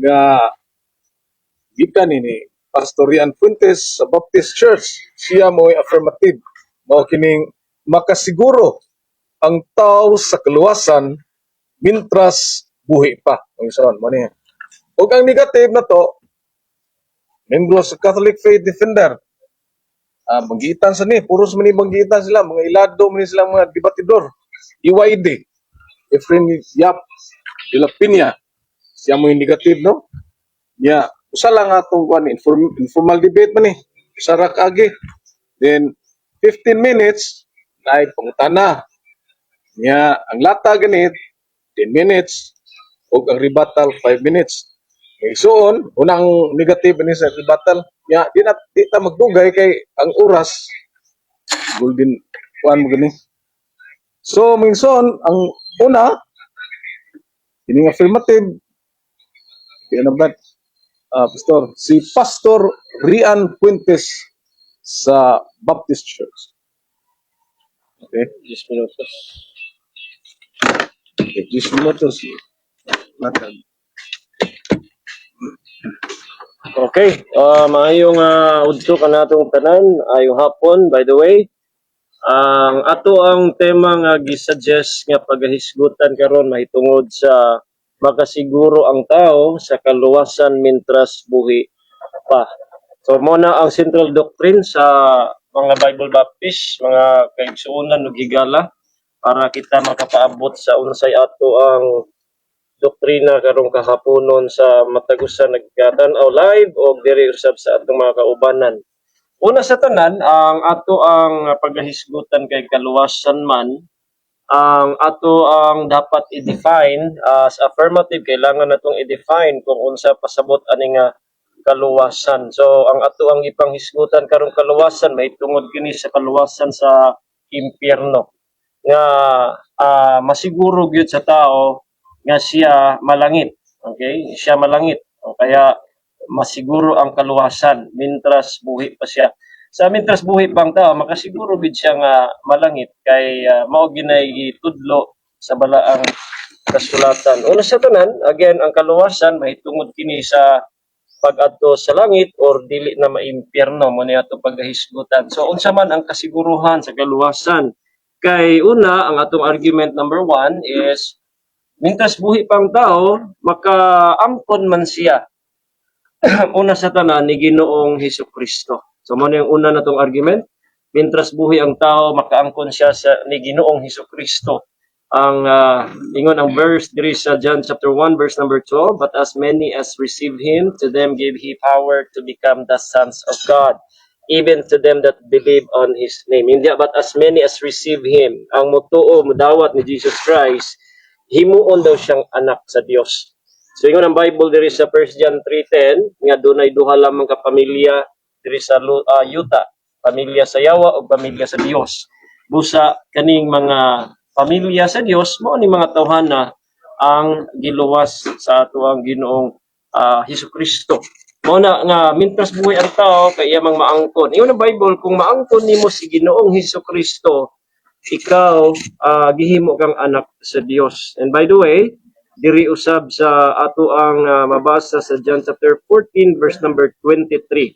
Nga gikan ni Pastor Rian Fuentes sa Baptist Church. Siya mo'y affirmative. Mao kining makasiguro ang tao sa kaluwasan mintras buhi pa. Ang ison mo niya. Ug ang negative na to, membro sa Catholic Faith Defender. Ah, banggitan sa ni, puros man ni banggitan sila, mga ilado man ni sila mga debatidor. EYD, Efren Yap de la Peña, siya mo yung negative, no? Ya, usa lang atong kuan, informal debate man ni. Usa ra kaagi. Then 15 minutes na pangutana. Nya ang lata ganit 10 minutes ug ang rebuttal 5 minutes. Igsuon, unang negative ni sa rebuttal. Nya di na di ta magdugay kay ang oras golden kuan mo gani. So minson ang una kining affirmative kaya na ba, Pastor, si Pastor Rian Fuentes sa Baptist Church. Okay? 10 minutos. Okay, 10 minutos. Latag. Okay, maayong udto kanatong tanan, ayong hapon, by the way. Ang ato ang tema nga gisuggest nga pagahisgutan karon mahitungod sa makasiguro ang tao sa kaluwasan mintras buhi pa. So mo na ang central doctrine sa mga Bible Baptist, mga kaigsuonan ug higala, para kita makapaabot sa unsay ato ang doktrina karong kahaponon sa matag usa nagkatan-aw live o diri usab sa atong mga kaubanan. Una sa tanan, ang ato ang paghahisgutan kay kaluwasan man, ang ato ang dapat i-define as affirmative, kailangan natong i-define kung unsa pasabot ani nga kaluwasan. So ang ato ang ipanghisgutan karong kaluwasan mahitungod kini sa kaluwasan sa impyerno nga masiguro gyud sa tao nga siya malangit. Okay? Siya malangit. O kaya masiguro ang kaluwasan mintras buhi pa siya. Sa mintras buhi pa ang tao, makasiguro gid siya nga malangit kay mao ginay gitudlo sa balaang kasulatan. Una sa tanan, again, ang kaluwasan mahitungod kini sa pag-adto sa langit or dili na maimpyerno, mo ni ato paghahisgutan. So unsa man ang kasiguruhan sa kaluwasan? Kay una, ang atong argument number one is mintras buhi pang tao, makaangkon man siya una sa tanan ni Ginoong Hesus Kristo. So mo na yung una natong argument. Mintras buhi ang tao, makaangkon siya sa ni Ginoong Hesus Kristo. Ang ingon ang verse diri sa John chapter 1 verse number 12, "But as many as received him, to them gave he power to become the sons of God, even to them that believe on his name." Hindi, "but as many as receive him," ang mutuo, mudawat ni Jesus Christ, himuon daw siyang anak sa Dios. So ingon ang Bible diri sa 1 John 3:10 nga dunay duha lamang ka pamilya diri sa yuta, pamilya sa yawa o pamilya sa Dios. Busa kaning mga pamilya sa Dios mao ni mga tawhana ang giluwas sa ato ang Ginoong Hesus Kristo. Mao na nga mintras buhi ang tao kay iya mang maangkon. Ingon ang Bible, kung maangkon nimo si Ginoong Hesus Kristo, ikaw gihimo kang anak sa Dios. And by the way, diri usab sa ato ang mabasa sa John chapter 14 verse number 23.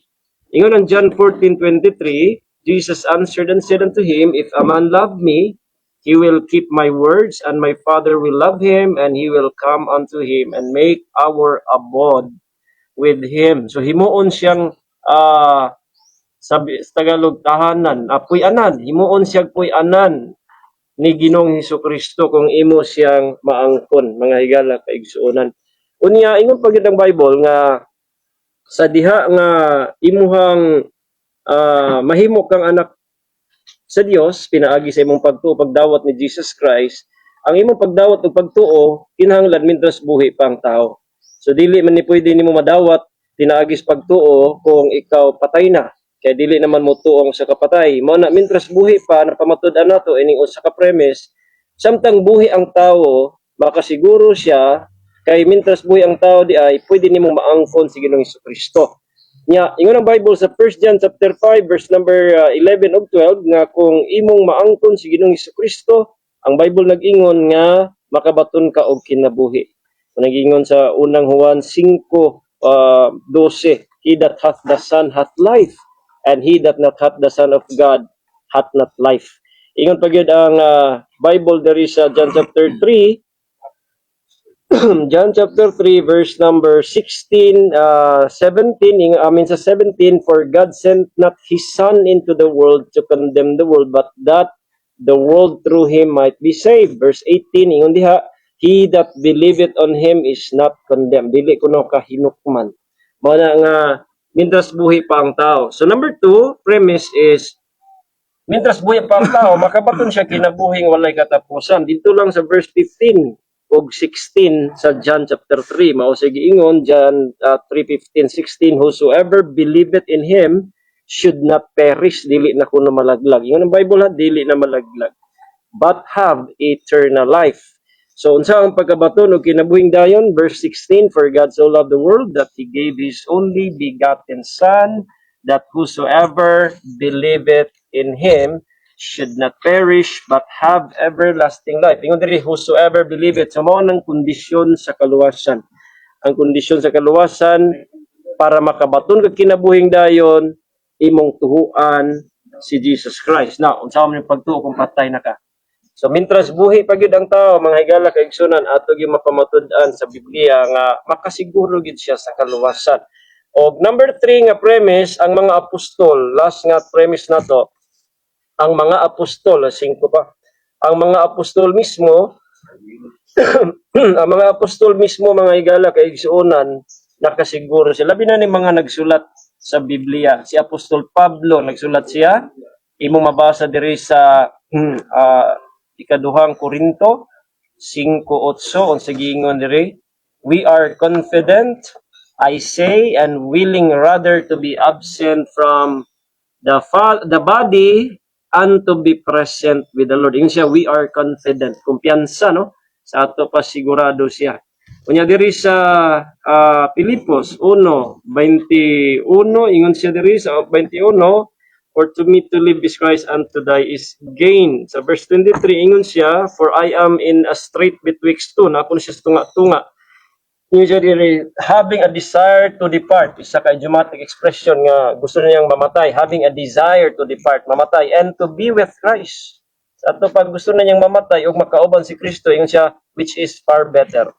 Ingon ang John 14:23, "Jesus answered and said unto him, 'If a man love me, he will keep my words, and my Father will love him, and he will come unto him and make our abode with him.'" So himuon siyang sabi sa Tagalog tahanan, puy-anan, himuon siyang puy-anan ni Ginoong Hesus Kristo kung imo siyang maangkon, mga higala kaigsuonan. Unya ingon pa gyud ang Bible nga sa diha nga imuhang mahimo kang anak sa Dios pinaagi sa imong pagtuo, pagdawat ni Jesus Christ, ang imong pagdawat ug pagtuo kinahanglan mintras buhi pa ang tao. So dili man ni pwede nimo madawat pinaagi sa pagtuo kung ikaw patay na. Kaya dili naman mo tuong sa kapatay. Mao na mintras buhi pa, napamatud-an nato ining usa ka premise, samtang buhi ang tao, makasiguro siya kay mintras buhi ang tao di ay pwede nimo maangkon si Ginoong Kristo. Nya, ingon ang Bible sa 1 John chapter 5 verse number 11 ug 12 nga kung imong maangkon si Ginoong Kristo, ang Bible nag-ingon nga makabaton ka og kinabuhi. Nagingon sa Unang Juan 5:12, "He that hath the Son hath life, and he that not hath the Son of God hath not life." Ingon pa gyud ang Bible diri sa John chapter 3, John chapter 3 verse number 16, 17, I mean sa 17, "For God sent not his Son into the world to condemn the world, but that the world through him might be saved." Verse 18, ingon diha, "He that believeth on him is not condemned." Dili kuno kahinukman. Mao na nga mintras buhi pa ang tao. So number two premise is mintras buhi pa ang tao, makabaton siya kinabuhing walay katapusan. Dito lang sa verse 15 ug 16 sa John chapter 3, mao siya giingon, John 3:15, 16, "Whosoever believeth in him should not perish," dili na kuno malaglag. Ingon ang Bible ha, dili na malaglag, "but have eternal life." So unsa ang pagkabaton og kinabuhing dayon? Verse 16, "For God so loved the world that he gave his only begotten Son, that whosoever believeth in him should not perish but have everlasting life." Ingon diri, "whosoever believeth." So mao nang kondisyon sa kaluwasan. Ang kondisyon sa kaluwasan para makabaton kag kinabuhing dayon, imong tuhuan si Jesus Christ. Now, unsa man yung pagtuo kung patay na ka? So mintras buhi pa gyud ang tao, mga higala kaigsunan, ato gyud mapamatud-an sa Biblia nga makasiguro gyud siya sa kaluwasan. Og number 3 nga premise, ang mga apostol, last nga premise nato, ang mga apostol, singko pa. Ang mga apostol mismo, mga higala kaigsuonan, nakasiguro sila. Labi na ni mga nagsulat sa Biblia. Si Apostol Pablo, nagsulat siya. Imo mabasa diri sa Ikaduhang Korinto 5:8, unsa giingon diri? "We are confident, I say, and willing rather to be absent from the body and to be present with the Lord." Ingon siya, "We are confident." Kumpiyansa, no? Sa ato pa sigurado siya. Unya diri sa Pilipos 1:21, ingon siya diri sa 21, "For to me to live is Christ and to die is gain." Sa verse 23, ingon siya, "For I am in a strait betwixt two." Naa kuno siya sa tunga-tunga. Ingon siya diri, "having a desire to depart." Isa ka idiomatic expression nga gusto niyang mamatay. "Having a desire to depart," mamatay, "and to be with Christ." Sa ato pag gusto na niyang mamatay ug makauban si Kristo, ingon siya, "which is far better."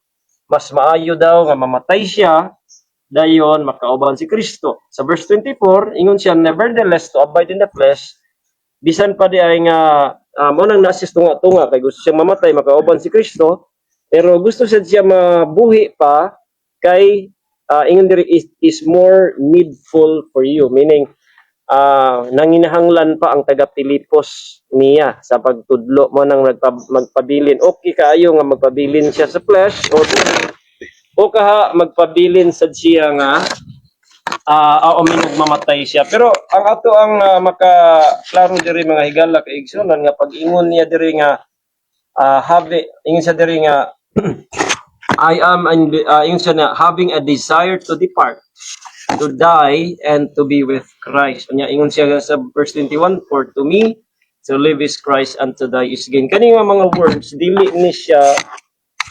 Mas maayo daw nga mamatay siya, dayon makauban si Kristo. Sa verse 24, ingon siya, "Nevertheless, to abide in the flesh," bisan pa di ay nga mo nang naa siya tunga-tunga kay gusto siyang mamatay makauban si Kristo, pero gusto siya siya mabuhi pa kay ingon diri "is more needful for you," meaning nanginahanglan pa ang taga Pilipos niya sa pagtudlo mo nang magpabilin. Okay kaayo nga magpabilin siya sa flesh o kaha magpabilin sad siya nga o minog mamatay siya. Pero ang ato ang makaklaro diri, mga higala kaigsunan, nga pag-ingon niya diri nga have ingon siya diri nga I am and ingon siya na "having a desire to depart, to die and to be with Christ." Unya ingon siya sa verse 21, "For to me to live is Christ and to die is gain." Kani nga mga words dili ni siya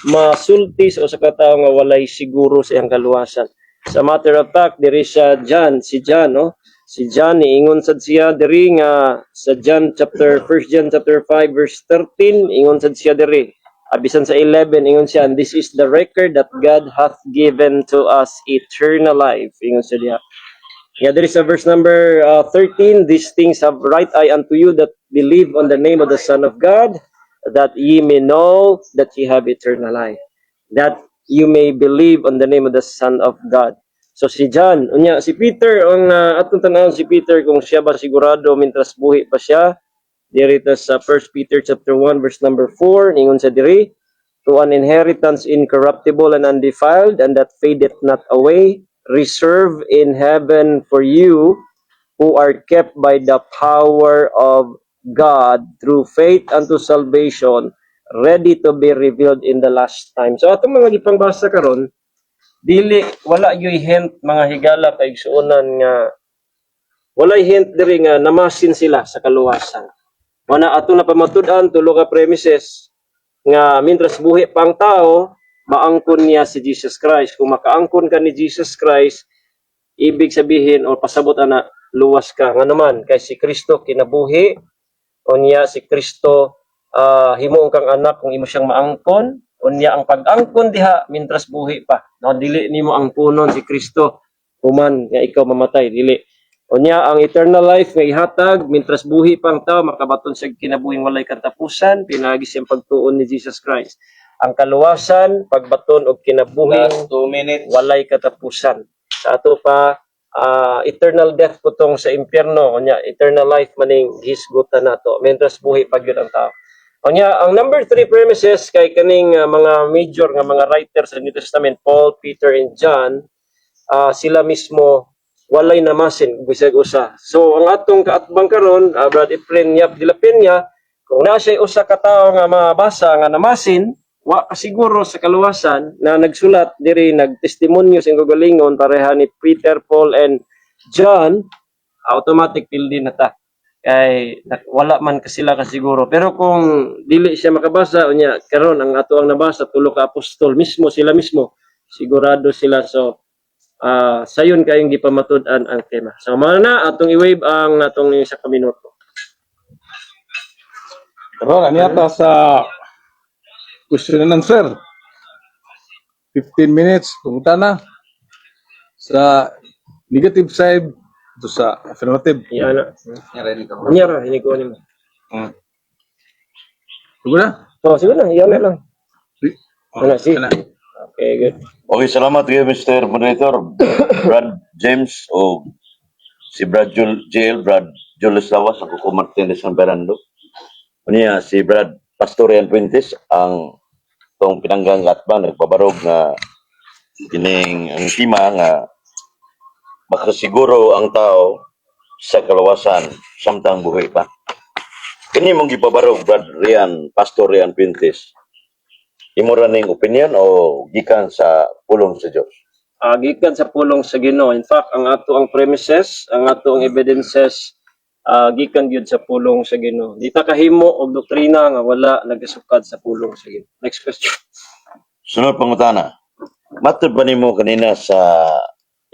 masulti sa usa ka tawo nga walay siguro sa iyang kaluwasan. Sa matter of fact, diri sa John, si John, no? Si John niingon sad siya diri nga sa John chapter 1 John chapter 5 verse 13, ingon sad siya diri. Abisan sa 11, ingon siya, "And this is the record that God hath given to us, eternal life." Ingon siya diha. Yeah, there is a verse number 13. "These things have write I unto you that believe on the name of the Son of God, that ye may know that ye have eternal life." That you may believe on the name of the Son of God. So si John, unya si Peter, ang atong tan-awon si Peter kung siya ba sigurado mintras buhi pa siya. Diri ta sa 1 Peter chapter 1 verse number 4, ingon sa diri, "To an inheritance incorruptible and undefiled and that fadeth not away, reserved in heaven for you who are kept by the power of God through faith unto salvation, ready to be revealed in the last time." So atong mga gipangbasa karon, dili wala gyuy hint, mga higala kaigsuonan, nga walay hint diri nga namasin sila sa kaluwasan. Mana ato na pamatud-an tulo ka premises nga mintras buhi pa ang tao, Maangkon niya si Jesus Christ. Kung makaangkon ka ni Jesus Christ, ibig sabihin o pasabot ana, luwas ka. Nga naman kay si Kristo kinabuhi, unya si Kristo himuon kang anak kung imo siyang maangkon. Unya ang pag-angkon diha, mintras buhi pa, no? Dili nimo angkonon si Kristo human nga ikaw mamatay, dili. Unya ang eternal life nga ihatag mintras buhi pa ang tao, makabaton siya kinabuhing walay katapusan pinaagi siyang pagtuon ni Jesus Christ. Ang kaluwasan, pagbaton og kinabuhing Last 2 minutes. Walay katapusan. Sa ato pa, eternal death putong sa impyerno, unya eternal life maning hisgutan nato mientras buhi pa gyud ang tao. Unya ang number three premises kay kaning mga major nga mga writer sa New Testament, Paul, Peter and John, sila mismo walay namasin bisag usa. So ang atong kaatbang karon, Brad Efren Yap de la Peña, kung naa siya usa ka tawo nga mabasa nga namasin, wa kasiguro sa kaluwasan, na nagsulat diri, nagtestimonyo sa kaugalingon pareha ni Peter, Paul and John, automatic pildi na ta. Kay wala man ka sila kasiguro. Pero kung dili siya makabasa, unya karon ang ato ang nabasa, tulo ka apostol mismo, sila mismo sigurado sila. So sayon kayong gipamatud-an ang tema. So mao na atong i-wave ang atong isa ka minuto. Karon ani ata sa question and answer. 15 minutes pumunta na sa negative side to sa affirmative. Iya na. Ready ka ba? Unya ra hinigko nimo. Sige na. Oh, sige na, iya na lang. Oh, Ano, si? kana. Okay, good. Okay, salamat kayo, Mr. Moderator. Brad James o si Brad Jul, JL, Brad Julius Lawas, ang Kuko Martinez ng Berando. Unya, si Brad Pastorian Fuentes, ang tong pinanggang atbang, nagpabarog nga kining ang tema nga makasiguro ang tao sa kalawasan samtang buhi pa. Kini mong gipabarog, Brad Rian, Pastor Rian Fuentes, imo ra ning opinion o gikan sa pulong sa Dios? Gikan sa pulong sa Ginoo. In fact, ang ato ang premises, ang ato ang evidences, gikan gyud sa pulong sa Ginoo. Di ta kahimo og doktrina nga wala nagasukad sa pulong sa Ginoo. Next question. Sunod pangutana. Matod ba nimo kanina sa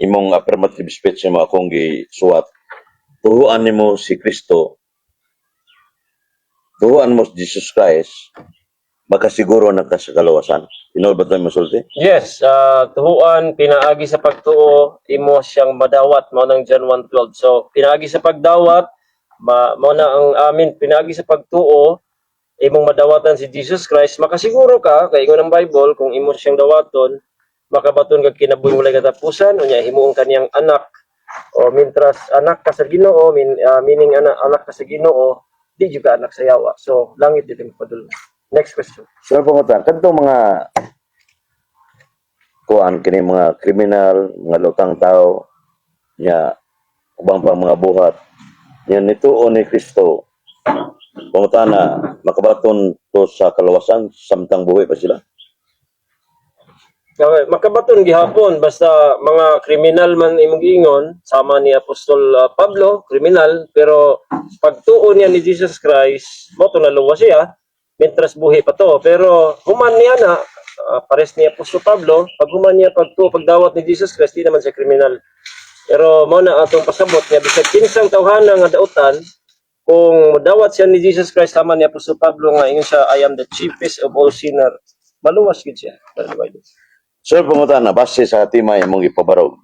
imong affirmative speech nimo akong gisuwat? Tuhuan nimo si Kristo. Tuhuan mo si Jesus Christ, makasiguro na ka sa kalawasan. Tinuod ba ito mo sulti? Yes, tuhuan pinaagi sa pagtuo, imo siyang madawat, mao nang John 1:12. So, pinaagi sa pagdawat, mao na ang amin, pinaagi sa pagtuo, imong madawatan si Jesus Christ, makasiguro ka kay ingon ang Bible, kung imo siyang dawaton, makabaton kag kinabuhi walay katapusan, unya himuon kaniyang anak o mintras anak ka sa Ginoo, meaning anak ka sa Ginoo, di jud ka anak sa yawa. So, langit dito padulong. Next question. Sunod pangutana, kadtong mga kuan kini, mga kriminal, mga lutang tao, nya ubang pa mga buhat, nya nituo ni Kristo. Pangutana, makabaton to sa kalawasan samtang buhi pa sila? Okay, makabaton gihapon basta mga kriminal man imong giingon, sama ni Apostol Pablo, kriminal, pero pagtuo niya ni Jesus Christ, mo to naluwas siya mientras buhi pa to. Pero human niya na pares ni Apostol Pablo, pag human niya pagtuo, pagdawat ni Jesus Christ, di naman siya kriminal. Pero mo na atong pasabot nga bisag kinsang tawhana nga dautan, kung dawat siya ni Jesus Christ sama ni Apostol Pablo nga ingon siya, "I am the chiefest of all sinner," maluwas gid siya. Sir, pangutana, base sa tema imong ipabarog.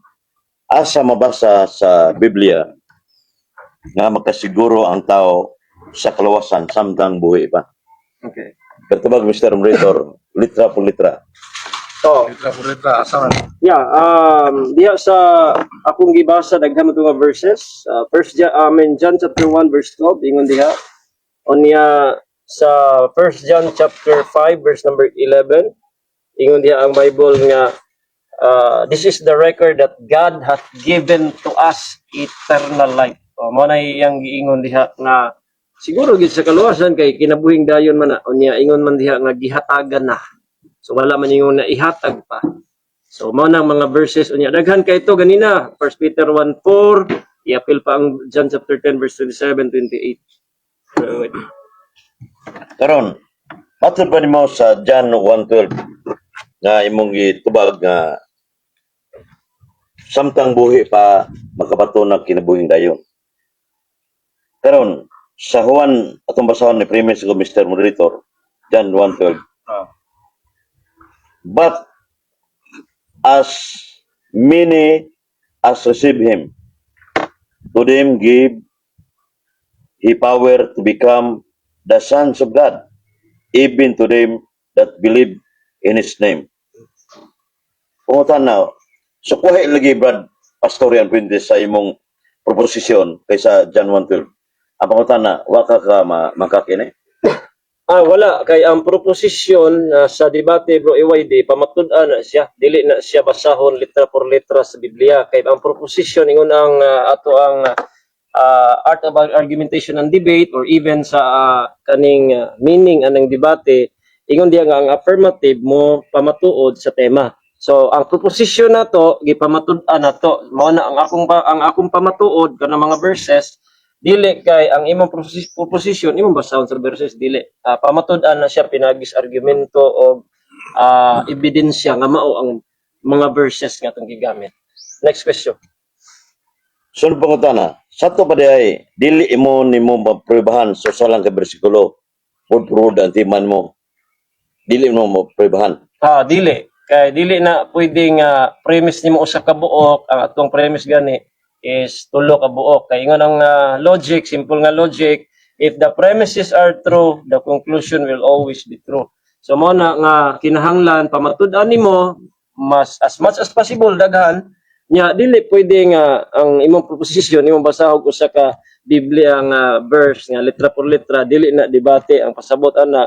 Asa mabasa sa Biblia nga makasiguro ang tao sa kalawasan samtang buhi pa? Okay. Pertubag, Mr. Moderator, litra por litra. Oh, Letra por letra, asa man? Yeah, diha sa akong gibasa, daghan mo nga verses. First John, I mean John chapter 1 verse 12, ingon diha. Unya sa First John chapter 5 verse number 11, ingon diha ang Bible nga "This is the record that God hath given to us eternal life." O, mao na iyang giingon diha nga siguro gid sa kaluwasan kay kinabuhing dayon man na. Unya ingon man diha nga gihatagan na. So wala man ingon na ihatag pa. So mao nang mga verses, unya daghan kay ito ganina, 1 Peter 1:4, iapil pa ang John chapter 10 verse 27 28. Karon, matod ba nimo sa John 1:12 Nga imong gitubag nga samtang buhi pa makabaton ng kinabuhing dayon. Karon sa Juan, atong basahon ni premise ko, Mr. Moderator, John 1:12. "But as many as receive him, to them give he power to become the sons of God, even to them that believe in his name." Pangutana, so kuha lagi, Brad Pastor Rian Fuentes, sa imong proposisyon kaysa John 1:12. Ang pangutana, wa ka ka makakini? Ah, wala kay ang proposisyon sa debate, bro EYD, pamatud-an na siya, dili na siya basahon letra por letra sa Biblia, kay ang proposisyon, ingon ang ato ang art of argumentation and debate or even sa kaning meaning anang debate, ingon diya nga ang affirmative mo pamatuod sa tema. So ang proposisyon nato gipamatud-an nato, mao na ang akong pamatuod kanang mga verses. Dili kay ang imong proposition imong basahon sa verses, dili. Pamatud-an na siya pinagis argumento o ebidensya nga mao ang mga verses nga atong gigamit. Next question. Sunod pangutana, sa to pa diay, dili imo nimo mapruebahan sa usa lang ka bersikulo. Word for word ang timan mo. Dili mo mapruebahan. Ah, dili kay dili na pwedeng premise nimo usa ka buok. Ang atong premise gani is tulo ka buok kay ingon ang logic, simple nga logic, if the premises are true, the conclusion will always be true. So mo na nga kinahanglan pamatud-an nimo mas as much as possible daghan nya. Dili pwede nga ang imong proposition imong basahog usa ka Biblia nga verse nga letra por letra. Dili na debate ang pasabot ana,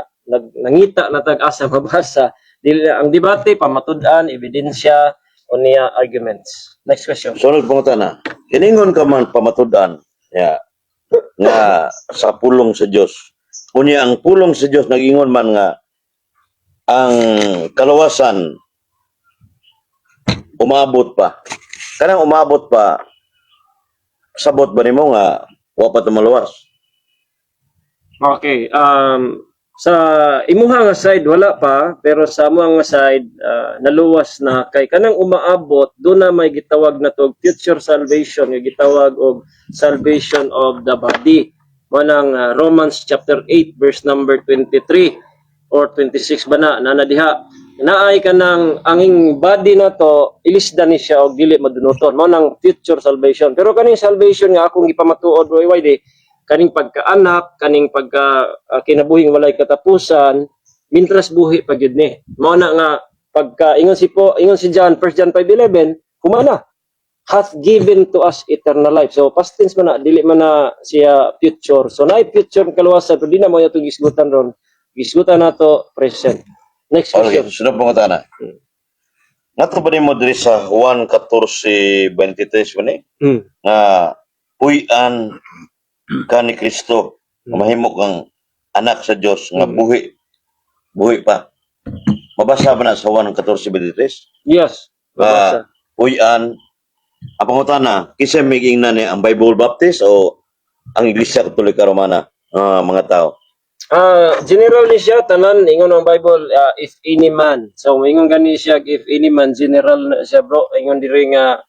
nangita na tag asa mabasa. Dili na ang debate, pamatud-an, ebidensya unya arguments. Next question. Sunod pangutana, kiningon ka man pamatud-an ya nga sa pulong sa Dios. Unya ang pulong sa Dios nagingon man nga ang kalawasan umabot pa. Kanang umabot pa, sabot ba nimo nga wa pa ta maluwas? Okay, sa imuha nga side wala pa, pero sa amo nga side naluwas na, kay kanang umaabot do na may gitawag na to future salvation nga gitawag og salvation of the body. Mao nang Romans chapter 8 verse number 23 or 26 ba na nana diha, naay kanang anging body na to ilisdan ni siya og dili madunuton. Mao nang future salvation. Pero kaning salvation nga akong gipamatuod, bro EYD, kaning pagkaanak, kaning pagka kinabuhing walay katapusan, mintras buhi pa gyud ni. Mao na nga pagka ingon si John, 1 John 5:11, humana hath given to us eternal life. So past tense man na, dili man na siya future. So naay future kaluwasan, pero di na mo itong gisgutan ron. Gisgutan nato present. Next Okay, question. Sunod pangutana. Nato ba nimo diri sa Juan 14:23 ba ni? Nga puy-an ka ni Kristo, nga mahimo kang anak sa Dios nga buhi buhi pa. Mabasa ba na sa Juan 14:23? Yes. Mabasa. Puy-an. Ang pangutana, kinsa may giingnan ni, ang Bible Baptist o ang Iglesia Katolika Romana, mga tao? Ah, general ni siya tanan. Ingon ang Bible, "if any man." So ingon gani siya, "if any man," general na siya, bro. Ingon diri nga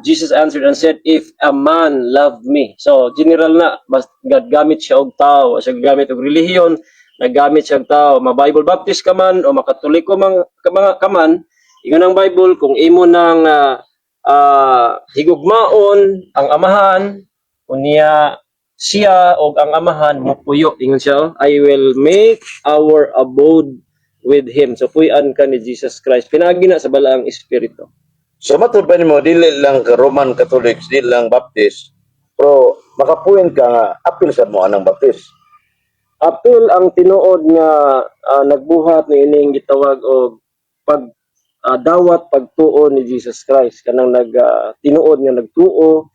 Jesus answered and said, "If a man love me." So general na, bas gamit siya og tao, siya gamit og relihiyon, naggamit siya og tao, ma Bible Baptist ka man o makatoliko man ka man, ingon ang Bible, kung imo nang higugmaon ang Amahan unya siya og ang Amahan mopuyo, ingon siya, oh, "I will make our abode with him." So puy-an ka ni Jesus Christ pinaagi na sa Balaang Espiritu. So matod pa nimo, dili lang ka Roman Catholics, dili lang Baptist, pero makapuyon ka nga apil sa mo anang Baptist? Apil ang tinuod nga nagbuhat ni ining gitawag og pag dawat pagtuo ni Jesus Christ, kanang nag tinuod nga nagtuo,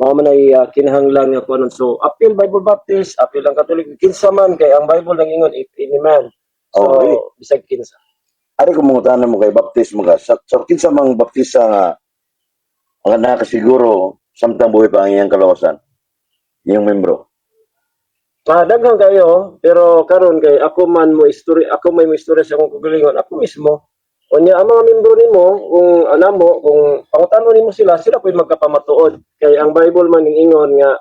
mao man ay kinahanglan nga kuanon. So apil Bible Baptist, apil ang Catholic, kinsa man, kay ang Bible nang ingon, "if any man." So bisag kinsa. Ari ko mangutana mo kay Baptist mo ka. Sa kinsa mang Baptista nga ang nakasiguro samtang buhi pa ang iyang kalawasan, iyang membro? Ah, daghan kayo, pero karon kay ako man mo istorya, ako may mo istorya sa akong kagalingon, ako mismo. Unya ang mga membro nimo, kung anamo, kung pangutano nimo sila, sila po'y magkapamatuod. Kay ang Bible man ingon nga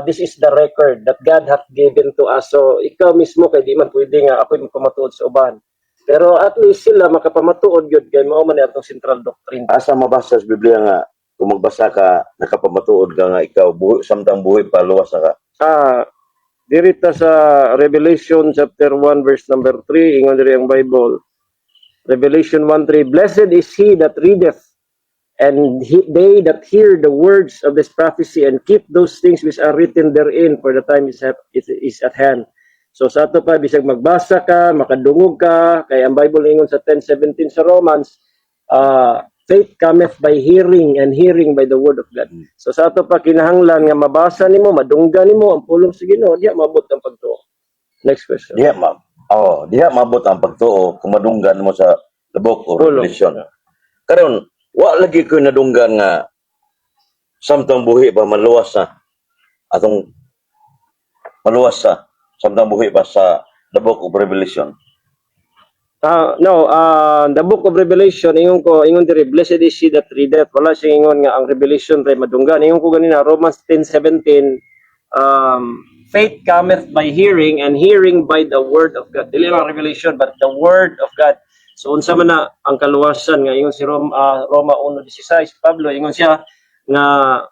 this is the record that God hath given to us. So ikaw mismo kay di man pwede nga ako'y magpamatuod sa uban. Pero at least sila makapamatuod gyud kay mao man ni atong central doctrine. Asa mabasa sa Biblia nga kung magbasa ka, nakapamatuod ka nga ikaw buhi, samtang buhi pa, luwas na ka? Diri ta sa Revelation chapter 1 verse number 3, ingon diri ang Bible. Revelation 1:3: "Blessed is he that readeth and they that hear the words of this prophecy and keep those things which are written therein, for the time is at hand." So sa ato pa, bisag magbasa ka, makadungog ka, kay ang Bible ingon sa 10:17 sa Romans, faith cometh by hearing and hearing by the word of God. So sa ato pa, kinahanglan nga mabasa nimo, madunggan nimo ang pulong sa Ginoo, diya mabot ang pagtuo. Next question. Diha ma oh, diha mabot ang pagtuo kung madunggan mo sa the Book of Pulong. Revelation. Karon, wa lagi ko nadunggan nga samtang buhi pa maluwas na atong maluwas sa samtang buhi pa sa the Book of Revelation. No, the Book of Revelation, ingon ko, ingon diri, "Blessed is he that readeth." Wala siya ingon nga ang Revelation ray madunggan. Ingon ko ganina, Romans 10:17, faith cometh by hearing and hearing by the word of God. Dili lang Revelation, but the word of God. So unsa man na ang kaluwasan nga ingon si Roma 1:16, Pablo ingon siya nga,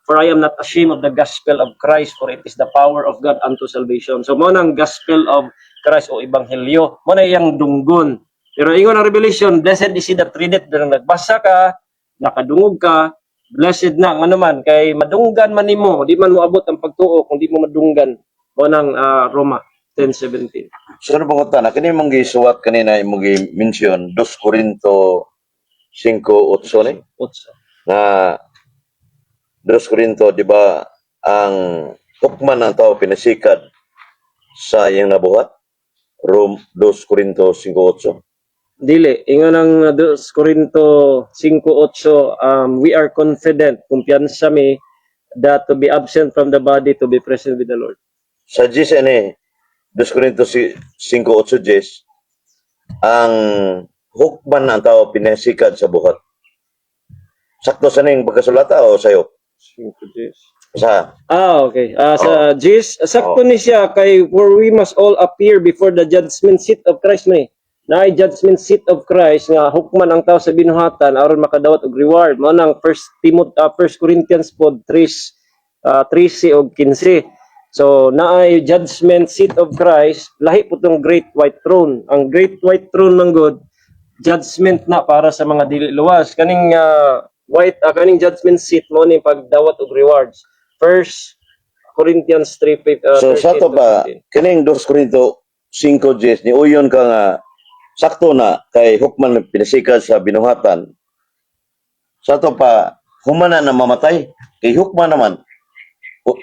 "For I am not ashamed of the gospel of Christ, for it is the power of God unto salvation." So mao nang gospel of Christ o ebanghelyo. Mao na iyang dunggon. Pero ingon ang Revelation, "Blessed is he that readeth," pero nagbasa ka, nakadungog ka, blessed na ngano man kay madunggan man nimo, di man moabot ang pagtuo kung di mo madunggan. Mao nang Roma 10:17. So ano bang na kini mong gisuwat kanina, imong gi-mention 2 Corinto 5:8 ni Otso. Na 2 Corinto, di ba, ang hukman ng tao pinasikad sa iyang nabuhat? Rom 2 Corinto 5:8. Dili, ingon ang 2 Corinto 5:8, "We are confident," kumpiyansa mi, "that to be absent from the body, to be present with the Lord." Sa Jis ani 2 Corinto 5:8 Jis, ang hukman ng tao pinasikad sa buhat. Sakto sa ning pagkasulata o sayo? 5 Jis. Sa Ah, okay. Sa Jis, sakto ni siya kay "For we must all appear before the judgment seat of Christ" man eh. Naay judgment seat of Christ nga hukman ang tao sa binuhatan aron makadawat og reward. Mao nang 1 Timothy, 1 Corinthians pod 3 13 og 15. So naay judgment seat of Christ, lahi po tong great white throne. Ang great white throne man gud, judgment na para sa mga dili luwas. Kaning white kaning judgment seat mo ni pagdawat og rewards. First Corinthians 3 So sa 13 to to ba 15. Kining 2 Corinto 5 Jis ni uyon ka nga sakto na kay hukman pinasikad sa binuhatan. Sa to pa, human na mamatay kay hukman naman,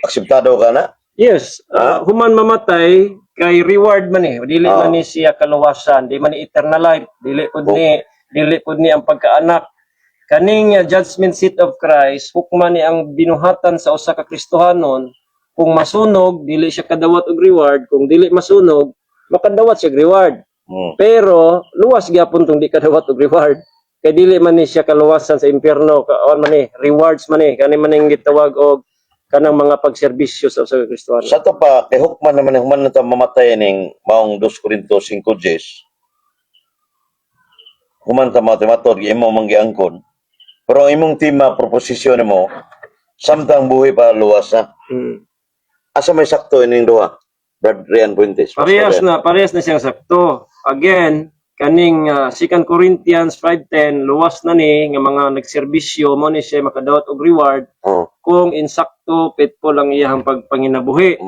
akseptado ka na? Yes, human mamatay kay reward man eh. Dili man ni siya kaluwasan, di man ni eternal life, dili pud ni dili pud ni ang pagkaanak. Kaning judgment seat of Christ, hukman ni ang binuhatan sa usa ka Kristohanon. Kung masunog, dili siya kadawat og reward. Kung dili masunog, makadawat siya og reward. Pero luwas gyapon tong di kadawat og reward. Kay dili man ni siya kaluwasan sa impyerno, kaon man ni, rewards man ni, kani man ning gitawag og kanang mga pagserbisyo sa usa ka Kristohanon. Sa to pa, kay hukman naman, human na ta mamatay ning maong 2 Corinto 5 Jis. Human ta mamatay, matod imo man giangkon. Pero ang imong tema, proposisyon nimo, samtang buhi pa luwas na. Asa may sakto ining duha? Brad Rian Fuentes. Pastor Parehas Rian. Na, parehas na siyang sakto. Again, kaning 2 Corinthians 5:10, luwas na ni nga mga nagserbisyo mo ni siya makadawat og reward kung insakto, faithful ang iyang pagpanginabuhi.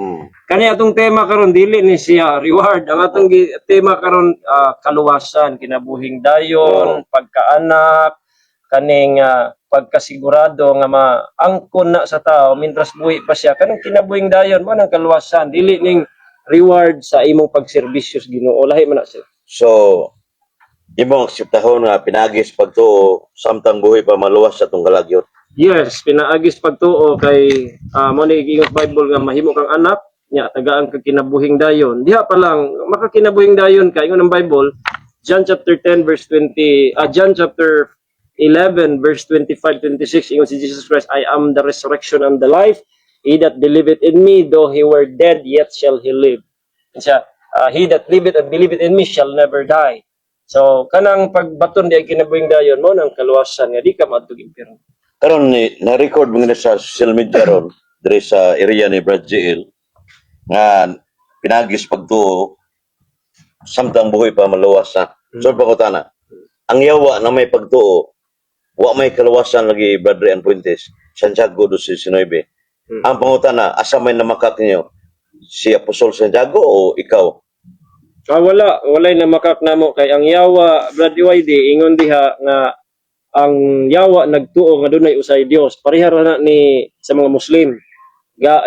Kani atong tema karon, dili ni siya reward. Ang atong tema karon, kaluwasan, kinabuhing dayon, pagkaanak, kaning pagkasigurado nga maangkon na sa tao mintras buhi pa siya, kanang kinabuhing dayon mo nang kaluwasan, dili ning reward sa imong pagserbisyo sa Ginoo. Lahi man na sila. So, imong akseptahon nga pinaagis pagtuo samtang buhi pa maluwas sa tong kalagyo? Yes, pinaagis pagtuo kay mo ni giingon sa Bible nga mahimo kang anak nya tagaan kag kinabuhing dayon. Diha pa lang makakinabuhing dayon ka, ingon ang Bible. John chapter 10 verse 20, John chapter 11 verse 25 26, ingon si Jesus Christ, "I am the resurrection and the life. He that believeth in me, though he were dead, yet shall he live." And siya, "He that liveth and believeth in me shall never die." So kanang pagbaton di ay kinabuhing dayon mo nang kaluwasan nga di ka maadtog impyerno. Karon ni na-record mo na sa social media ron diri sa area ni Brad JL nga pinagis pagtuo samtang buhi pa maluwas na. So pangutana, ang yawa na may pagtuo, wa may kaluwasan lagi, Brad Rian Fuentes, Santiago 2:19. Ang pangutana, asa may namakak niyo? Si Apostol Santiago o ikaw? Ah, wala, walay namakak namo kay ang yawa, Brad UID, ingon diha nga ang yawa nagtuo nga dunay usay Dios. Pareha ra na ni sa mga Muslim.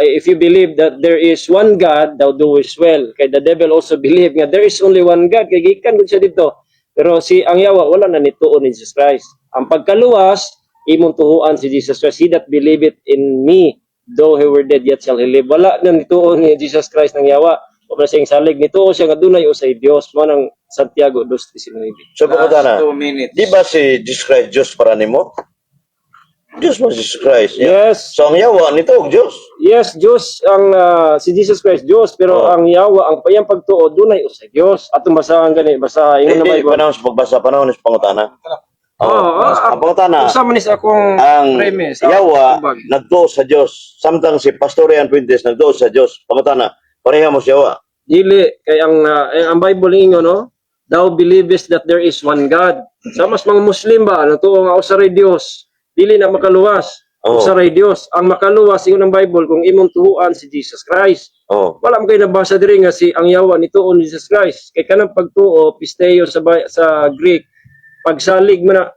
If you believe that there is one God, thou doest well. Kay the devil also believe nga there is only one God kay gikan gud siya dito. Pero si ang yawa wala na nituo ni Jesus Christ. Ang pagkaluwas, imong tuhuan si Jesus Christ. "He that believeth in me, though he were dead, yet shall he live." Wala na nituo ni Jesus Christ ng yawa. Wa man siyang salig nituo siya nga dunay usay Dios mo nang Santiago 2:19. So pangutana, Last 2 minutes. Di ba si Jesus Christ Diyos para nimo? Diyos mo si Jesus Christ. Yes. So ang yawa nito og Diyos. Yes, Diyos ang si Jesus Christ Diyos, pero ang yawa ang payang pagtuo dunay usay Dios. Atong basahan gani, basa ingon na Hindi, Bible. Panahon sa pagbasa, panahon sa pangutana. Oh, Ang pangutana, Usa man is akong ang premise. Yawa Tubag. Nagtuo sa Diyos. Samtang si Pastor Ian Fuentes nagtuo sa Diyos. Pangutana, pareha mo siya yawa? Dili kay ang Bible ingon, no? "Thou believest that there is one God." Sa mas mga Muslim ba natuo nga usa ray Dios, dili na makaluwas. Usa ray Dios. Ang makaluwas, ingon ang Bible, kung imong tuhuan si Jesus Christ. Wala mo kay nabasa diri nga si ang yawa nituo ni Jesus Christ. Kay kanang pagtuo, pisteo sa Greek, pagsalig mo na.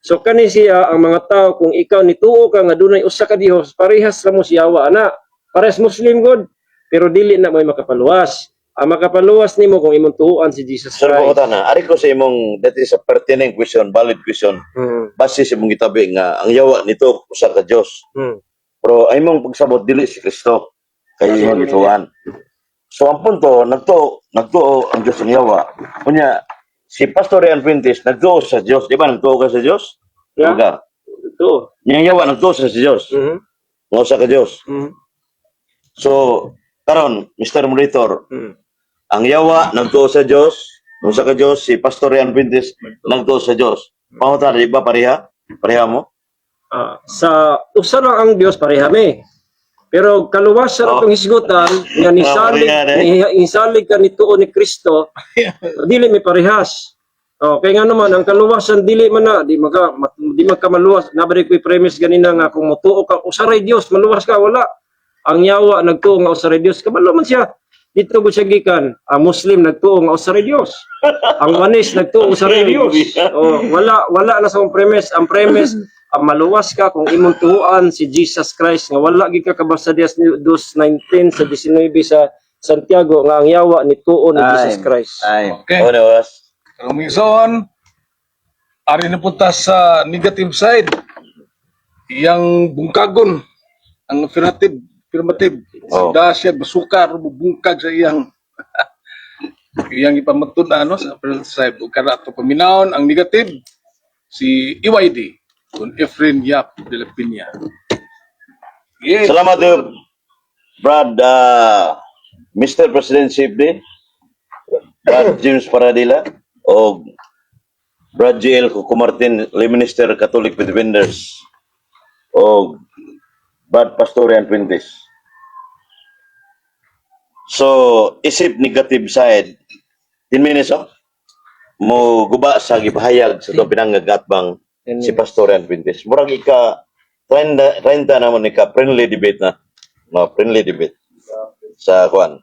So kani siya ang mga tao, kung ikaw nituo ka nga dunay usa ka Dios, parehas ra mo si yawa ana. Parehas Muslim god, pero dili na mo'y makapaluwas. Ang makapaluwas nimo kung imong tuuan si Jesus Sir, Christ. pangutana, ari ko sa imong, that is a pertinent question, valid question. Base sa imong gitabi nga ang yawa nito usa ka Dios. Pero ay imong pagsabot dili si Kristo kay imong gituan. So ang punto, nagtuo ang Dios ang yawa. Unya, si Pastor Ian Fuentes nagtuo sa Dios, di ba nagtuo ka sa Dios? Yeah. Lugar. Ito. Yung yawa nagtuo sa Dios. Nga usa ka Dios. So, karon, Mr. Monitor, ang yawa nagtuo sa Dios, usa ka Dios, si Pastor Ian Fuentes nagtuo sa Dios. Pangutana, di ba pareha? Pareha mo? Ah, sa usa lang ang Dios, pareha mi. Pero kaluwasan atong hisgutan nga nisalig pareha, eh. ni, nisalig ka nituo ni Kristo, dili mi parehas. Oh, kay nga naman ang kaluwasan dili man na di magkamaluwas. Nabalik ko'y premise ganina nga kung motuo ka usa ray Dios maluwas ka, wala. Ang yawa nagtuo nga usa ray Dios, kabalo man siya. Dito gud siya gikan. Ang Muslim nagtuo nga usa ray Dios. Ang Oneness nagtuo usa ray Dios. Oh, wala wala na sa akong premise. Ang premise, ang maluwas ka kung imong tuuan si Jesus Christ nga wala gid ka kabasa dias 2:19 sa 19 sa Santiago nga ang yawa nituo ni Jesus Time. Christ. Time. Okay. Oh, oras. Karong minsan, ari na punta sa negative side. Iyang bungkagon, ang affirmative, affirmative. Da siya basukar, bungkag sa iyang iyang ipamatud ano sa affirmative side. Ug kada ato paminawon ang negative si EYD kun Efren Yap de la Peña. Yeah. Salamat eh, Brad, Mr. President Sibli, Brad James Paradilla, o Brad JL Coco Martin, Lay Minister Catholic Defenders, o Brad Pastorian Fuentes. So, isip negative side, 10 minutes, oh, mo guba sa gipahayag sa itong pinangagatbang si Pastorian Fuentes. Murag ika 30, 30 naman ika friendly debate na. No, friendly debate sa kuan.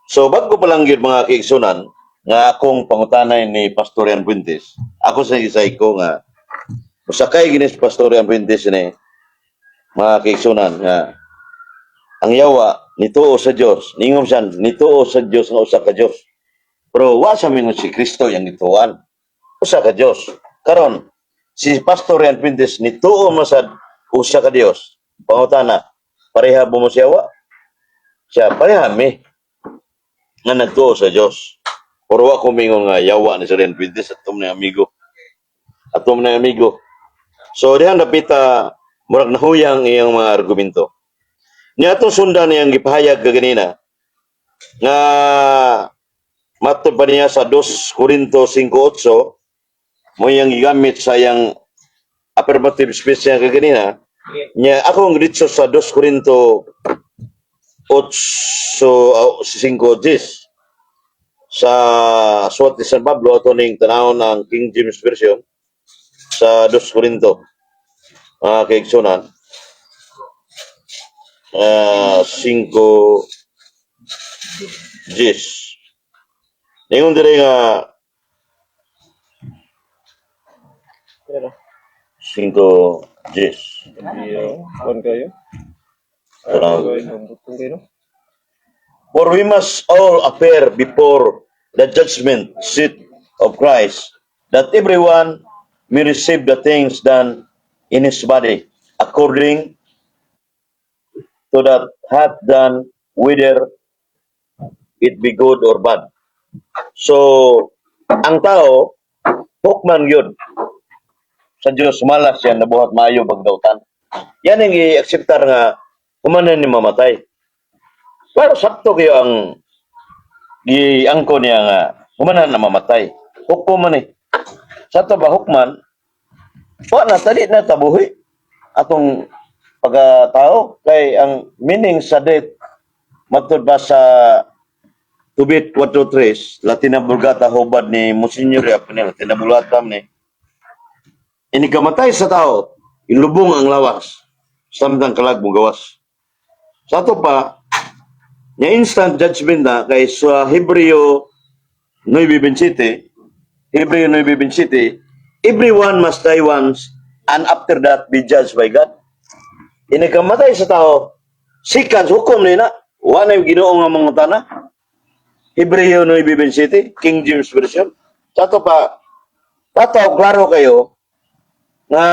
So bago pa lang gyud, mga kaigsunan, nga akong pangutanay ni Pastorian Fuentes. Ako sa isay ko nga usakay gini si Pastorian Fuentes ni, mga kaigsunan, nga ang yawa nituo sa Dios, ningom siya nituo sa Dios nga usa ka Dios. Pero wa sa mingon si Kristo yang gituan. Usa ka Dios. Karon si Pastor Ian Fuentes nituo masad usa ka Dios. Pangutana, pareha ba mo siya wa? Siya pareha mi nga nagtuo sa Dios. Pero wa ko mingon nga yawa ni Sir Fuentes, ato man amigo. Ato man amigo. So dihan dapita murag nahuyang iyang mga argumento. Niya atong sundan niyang gipahayag kaganina nga matod pa niya sa 2 Corinto 5:8 mo iyang gigamit sa iyang affirmative speech niya kaganina niya. Ako ang diretso sa 2 Corinto 8 5:10 sa suwat ni San Pablo. Ato ning tanawon ang King James Version sa 2 Corinto, mga kaigsunan, 5:10. Ningon dire nga 5:10. Iyo, kuan kayo. Tanaw. Butong kayo, no? For we must all appear before the judgment seat of Christ, that everyone may receive the things done in his body, according to that hath done, whether it be good or bad. So, ang tao, hukman yun. Sa Diyos, malas yan, nabuhat maayo bagdautan. Yan ang i-acceptar nga, humanan ni mamatay. Pero sakto kayo ang giangko niya nga humanan na mamatay. Hukom man eh. Sa ato ba hukman, wa na tali na tabuhi atong pagkatao kay ang meaning sa death matud ba sa Tobit 4.3 Latina Vulgata hubad ni Monsignor Yap ni Latina Vulgata ni ini kamatay sa tao, ilubong ang lawas samtang kalag mo gawas. Sa ato pa nya instant judgment na kay sa Hebreo 9:27, Hebreo 9:27, everyone must die once and after that be judged by God. Inikamatay sa tao, seconds hukom ni na, wa na yung Ginoo nga mangutana. Hebreo 9:27, King James Version. Sa ato pa, tataw, klaro kayo, nga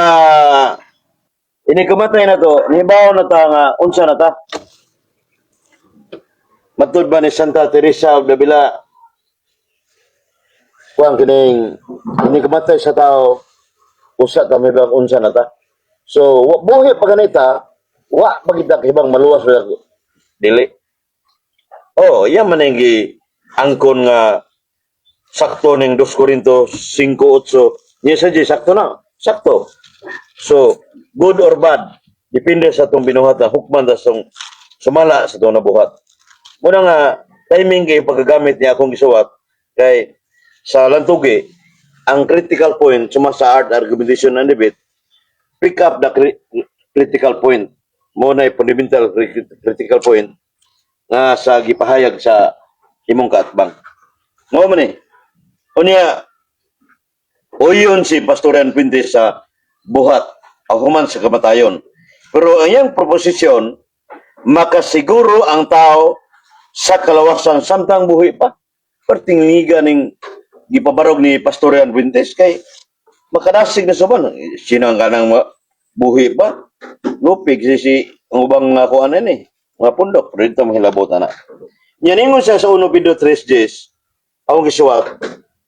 inikamatay na to, nibaw na ta nga, unsa na ta? Matud ba ni Santa Teresa of Davila, kuang kining inikamatay sa tao, usa ta may bang unsa na ta? So, buhi pa ganita, wa pa kita kahibang maluwas ba? Dili. Oh, yan man ang angkon nga sakto ning 2 Corinto 5:8. Niya sa sakto na. Sakto. So, good or bad, depende sa atong binuhat na hukman ta sa sumala sa atong nabuhat. Muna nga, timing kay paggagamit niya akong gisuwat, kay sa lantugi, ang critical point, suma sa art, argumentation, and debate, pick up the critical point. Mo na fundamental critical point nga sa gipahayag sa imong kaatbang. Mao man eh. Unya, uyon si Pastor Ian Fuentes sa buhat, ako man sa kamatayon. Pero ang iyang proposisyon, makasiguro ang tao sa kalawasan samtang buhi pa. Perting liga ning gipabarog ni Pastor Ian Fuentes kay makadasig na suban. Sino ang kanang buhi pa? Lupig si ang ubang nga kuan ni mga pundok pero dito mahilabutan na. Nya ningon siya sa 1 Pedro 3:10, akong gisuwat,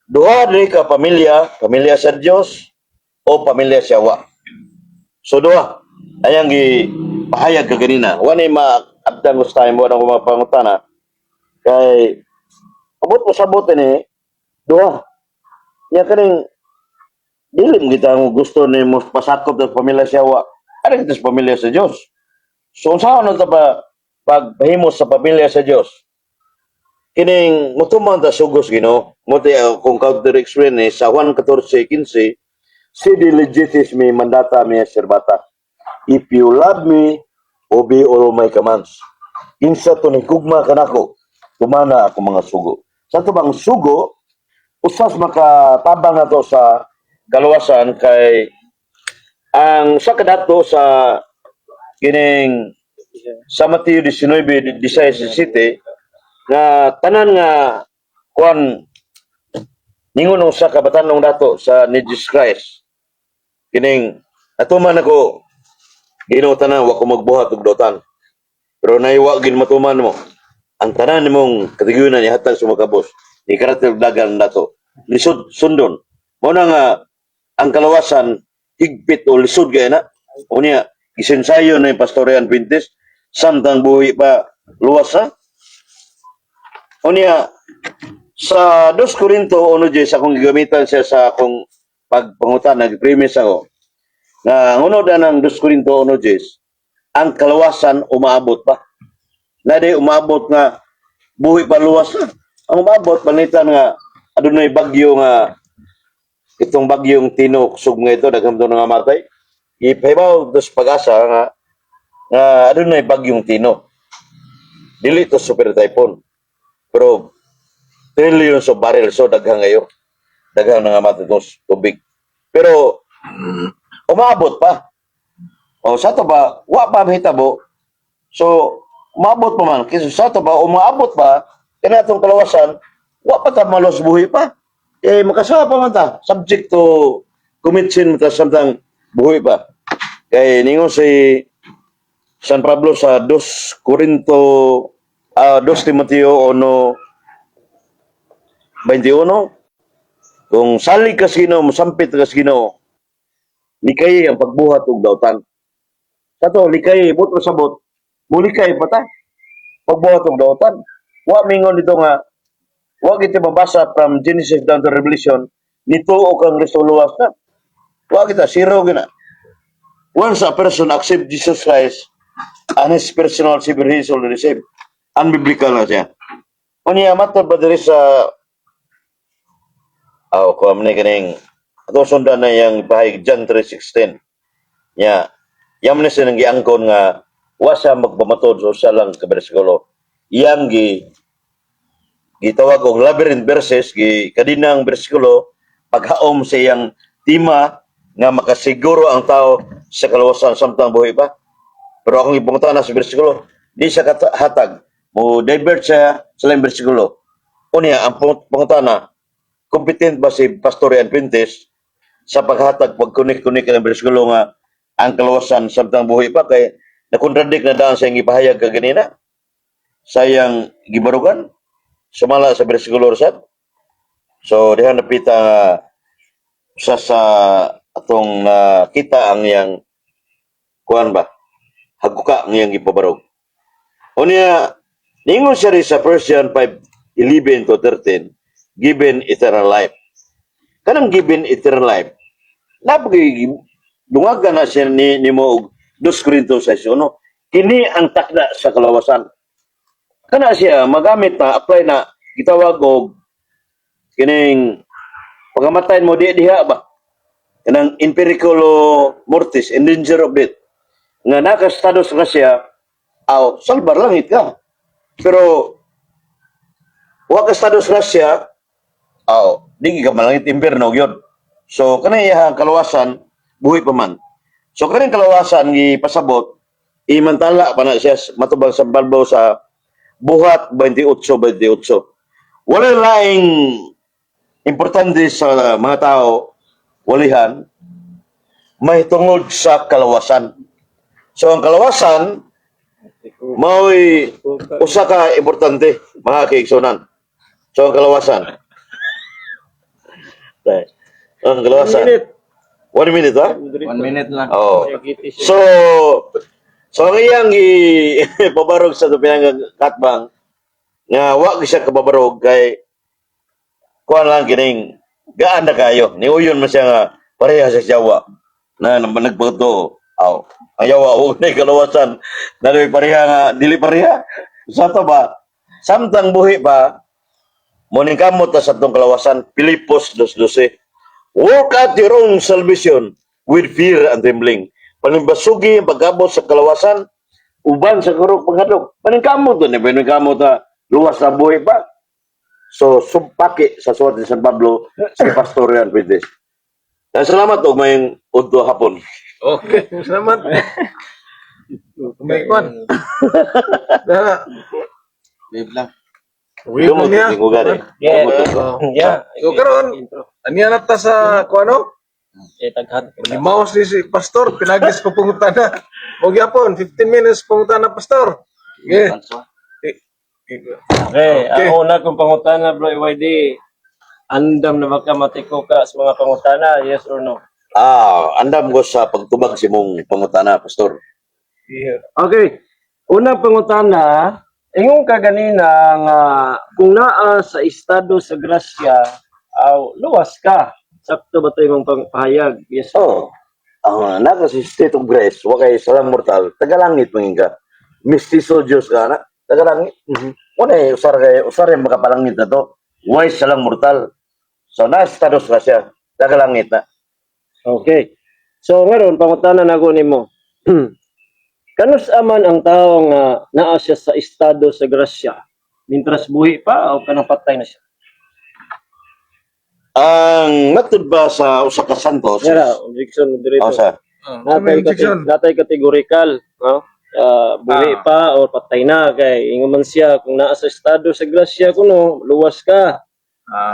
duha diri ka pamilya, pamilya sa Dios o pamilya sa wa. So duha ayang gi pahayag ka ganina. Wa ni maabdan ko sa time, wa na ko mapangutana kay abot mo sabot ini duha. Nya kaning dili mo kita ang gusto ni mo pasakop sa pamilya siya wa. Ano kita sa pamilya sa Dios? So unsaon na ta pa pagpahimo sa pamilya sa Dios? Kining mutuman ta sugos Ginoo. Mo ti kung counter explain ni sa Juan 14:15, "Si diligitis mi mandata mea servata. If you love me, obey all my commands." Kinsa to ni gugma kanako, tumana ako mga sugo. Sa ato bang sugo, usas makatabang nato sa kaluwasan kay ang sa kadato sa kining sa Mateo 19, 16 nga tanan nga kuan ningon sa kabatanong dato sa ni Jesus Christ kining atuman ako Ginoo tanan, wa ko magbuhat og dotan, pero naiwa gin matuman mo ang tanan nimong katigunan ihatag sa makabos. Ikaratil dagan nato. Lisod sundon. Mao na nga ang kalawasan higpit o lisod kay na. Unya gisensayo na yung Pastor Ian Fuentes samtang buhi pa, luwas ha. Unya sa 2 Corinto 1:10, akong gigamitan siya sa akong pagpangutan, nag-premise ako. Na ang unod ng 2 Corinto 1:10, ang kalawasan umaabot pa. Na di umabot nga buhi pa, luwas na. Ang umabot panitan nga adunay bagyo nga itong bagyong Tino kusog nga ito, daghan to nga matay. Ipahibaw dos PAGASA nga nga adunay bagyong Tino. Dili to super typhoon. Pero trillions of barrels, so daghang ngayon. Daghang nangamatay itong tubig. Pero umaabot pa. O sa to ba, wa pa mahitabo. So umaabot pa man. Kasi sa to ba, umaabot pa, kaya itong kalawasan, wa pa ta malos buhi pa. Eh, makasama pa man ta. Subject to commit sin ta samtang buhi pa. Kay ningon si San Pablo sa 2 Corinto, 2 Timoteo 1:21, kung salig ka sa Ginoo, mosampit ka sa Ginoo, likay ang pagbuhat og dautan. Kato likay but sabot, mulikay pa ta pagbuhat og dautan. Wa mingon dito nga wa kita mabasa from Genesis down to Revelation nituo kang Kristo, luwas na. Wa kita, zero gina. Once a person accept Jesus Christ and his personal savior, he is already saved. Unbiblical na siya. Unya matod ba diri sa aw ko ni kaning ato sundan na yang pahayag John 3:16 nya yam ni siya nang giangkon nga wa siya magpamatod sa usa lang ka bersikulo, iyang gitawag og labyrinth verses, gi kadinang bersikulo paghaom sa iyang tema nga makasiguro ang tao sa kaluwasan samtang buhi pa. Pero akong ipangutana sa bersikulo, di siya hatag, mo divert siya sa laing bersikulo. Unya ang pangutana, competent ba si Pastor Ian Fuentes sa paghatag, pagkunik-kunik ng bersikulo nga ang kaluwasan samtang buhi pa, kay na-contradict na daan sa iyang ipahayag kaganina sa iyang gibarugan sumala sa bersikulo sad? So diha napita nga usa sa atong nakita ang iyang kuan ba, haguka ang iyang gipabarog. Unya ningon siya rin sa 1 John 5:11 to 13, given eternal life. Kanang given eternal life, napagay dungagan na siya ni nimo og 2 Corinto 6:1. Kini ang takda sa kalawasan. Kana siya magamit na apply na gitawag og kining pagamatay mo di diha ba, kanang in periculo mortis, in danger of death, nga naka-status ka siya, aw salbar langit ka. Pero wa ka status siya, aw di ka malangit, impierno gyud. So kanang iyang kaluwasan buhi pa man. So kaning kalawasan gipasabot, imantala pa na siya matubang sa balbaw sa Buhat 28:28. Wala laing importante sa mga tao walihan may tungod sa kalawasan. So ang kalawasan mao'y usa ka importante, mga kaigsunan. So ang kalawasan. Ang kalawasan. Minute. One minute, ha? One minute lang. Oo. So ang iyang pabarog sa tupinang katbang nga wa gyud siya kababarog kay kuan lang kining gaan na kayo. Niuyon man siya nga pareha sa yawa na nagpagtuo. Aw, ang yawa og na kalawasan na pareha nga dili pareha. Sa to ba, samtang buhi pa, muning kamot ta sa atong kalawasan. Pilipos 2:12. Work out your own salvation with fear and trembling. Panimbasugi ang pag-abot sa kalawasan, uban sa kurog panghadlok. Paningkamot to, ni paningkamot ta, luwas na buhi pa. So, sumpaki sa suwat ni San Pablo si Pastor Ian Fuentes. Salamat og mayong udto hapon. Okay, salamat. May kwan. Na, Wave lang. wait lang niya. Yeah. Oh. Yeah. So karon, aniya na ta sa kuano? Eh, taghan. Limaos ni si Pastor, pinagis pa pangutana. O gyapon, 15 minutes pangutana, Pastor. Okay. Answer. Eh, Okay, Okay. ang una kong pangutana, Bro EYD. Andam na ba ka matiko ka sa mga pangutana? Yes or no? Ah, andam ko sa pagtubag sa imong pangutana, Pastor. Yeah. Okay. Unang pangutana, ingon ka ganina nga kung naa sa estado sa grasya, aw luwas ka. Sakto ba 'to imong pahayag? Yes or no? Oh. Ang naka sa state of grace, wa kay salang mortal, tagalangit mangin ka. Mistiso Diyos ka na, tagalangit. Wala eh, usar kay usar yung makapalangit na to. Why salang mortal? So na estado sa siya, tagalangit na. Okay. So ngaron pangutana nako nimo. Kanus aman ang tao nga naa siya sa estado sa grasya? Mintras buhi pa o kanang patay na siya? Ang matud ba sa usa ka santos? Yara, objection, moderator. Oh, sa Ah, Natay, may objection. natay categorical, no? Ah, buhi pa or patay na kay ingon man siya kung naa sa estado sa grasya kuno luwas ka.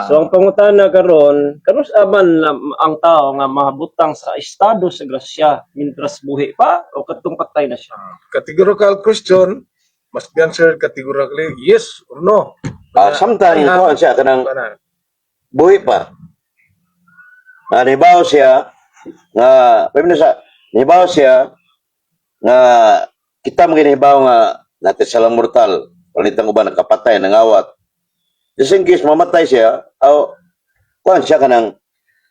So ang pangutana karon, kanus aman ang tao nga mahabutang sa estado sa grasya mintras buhi pa o kadtong patay na siya? Categorical question must be answered categorically yes or no. Samtang kuan siya kanang Kana. buhi pa. Ah, nibaw siya nga pwede na sa nibaw siya nga kita mga nibaw nga natin salang mortal, palitan ko ba nakapatay nangawat. Just in case mamatay siya, aw kuan siya kanang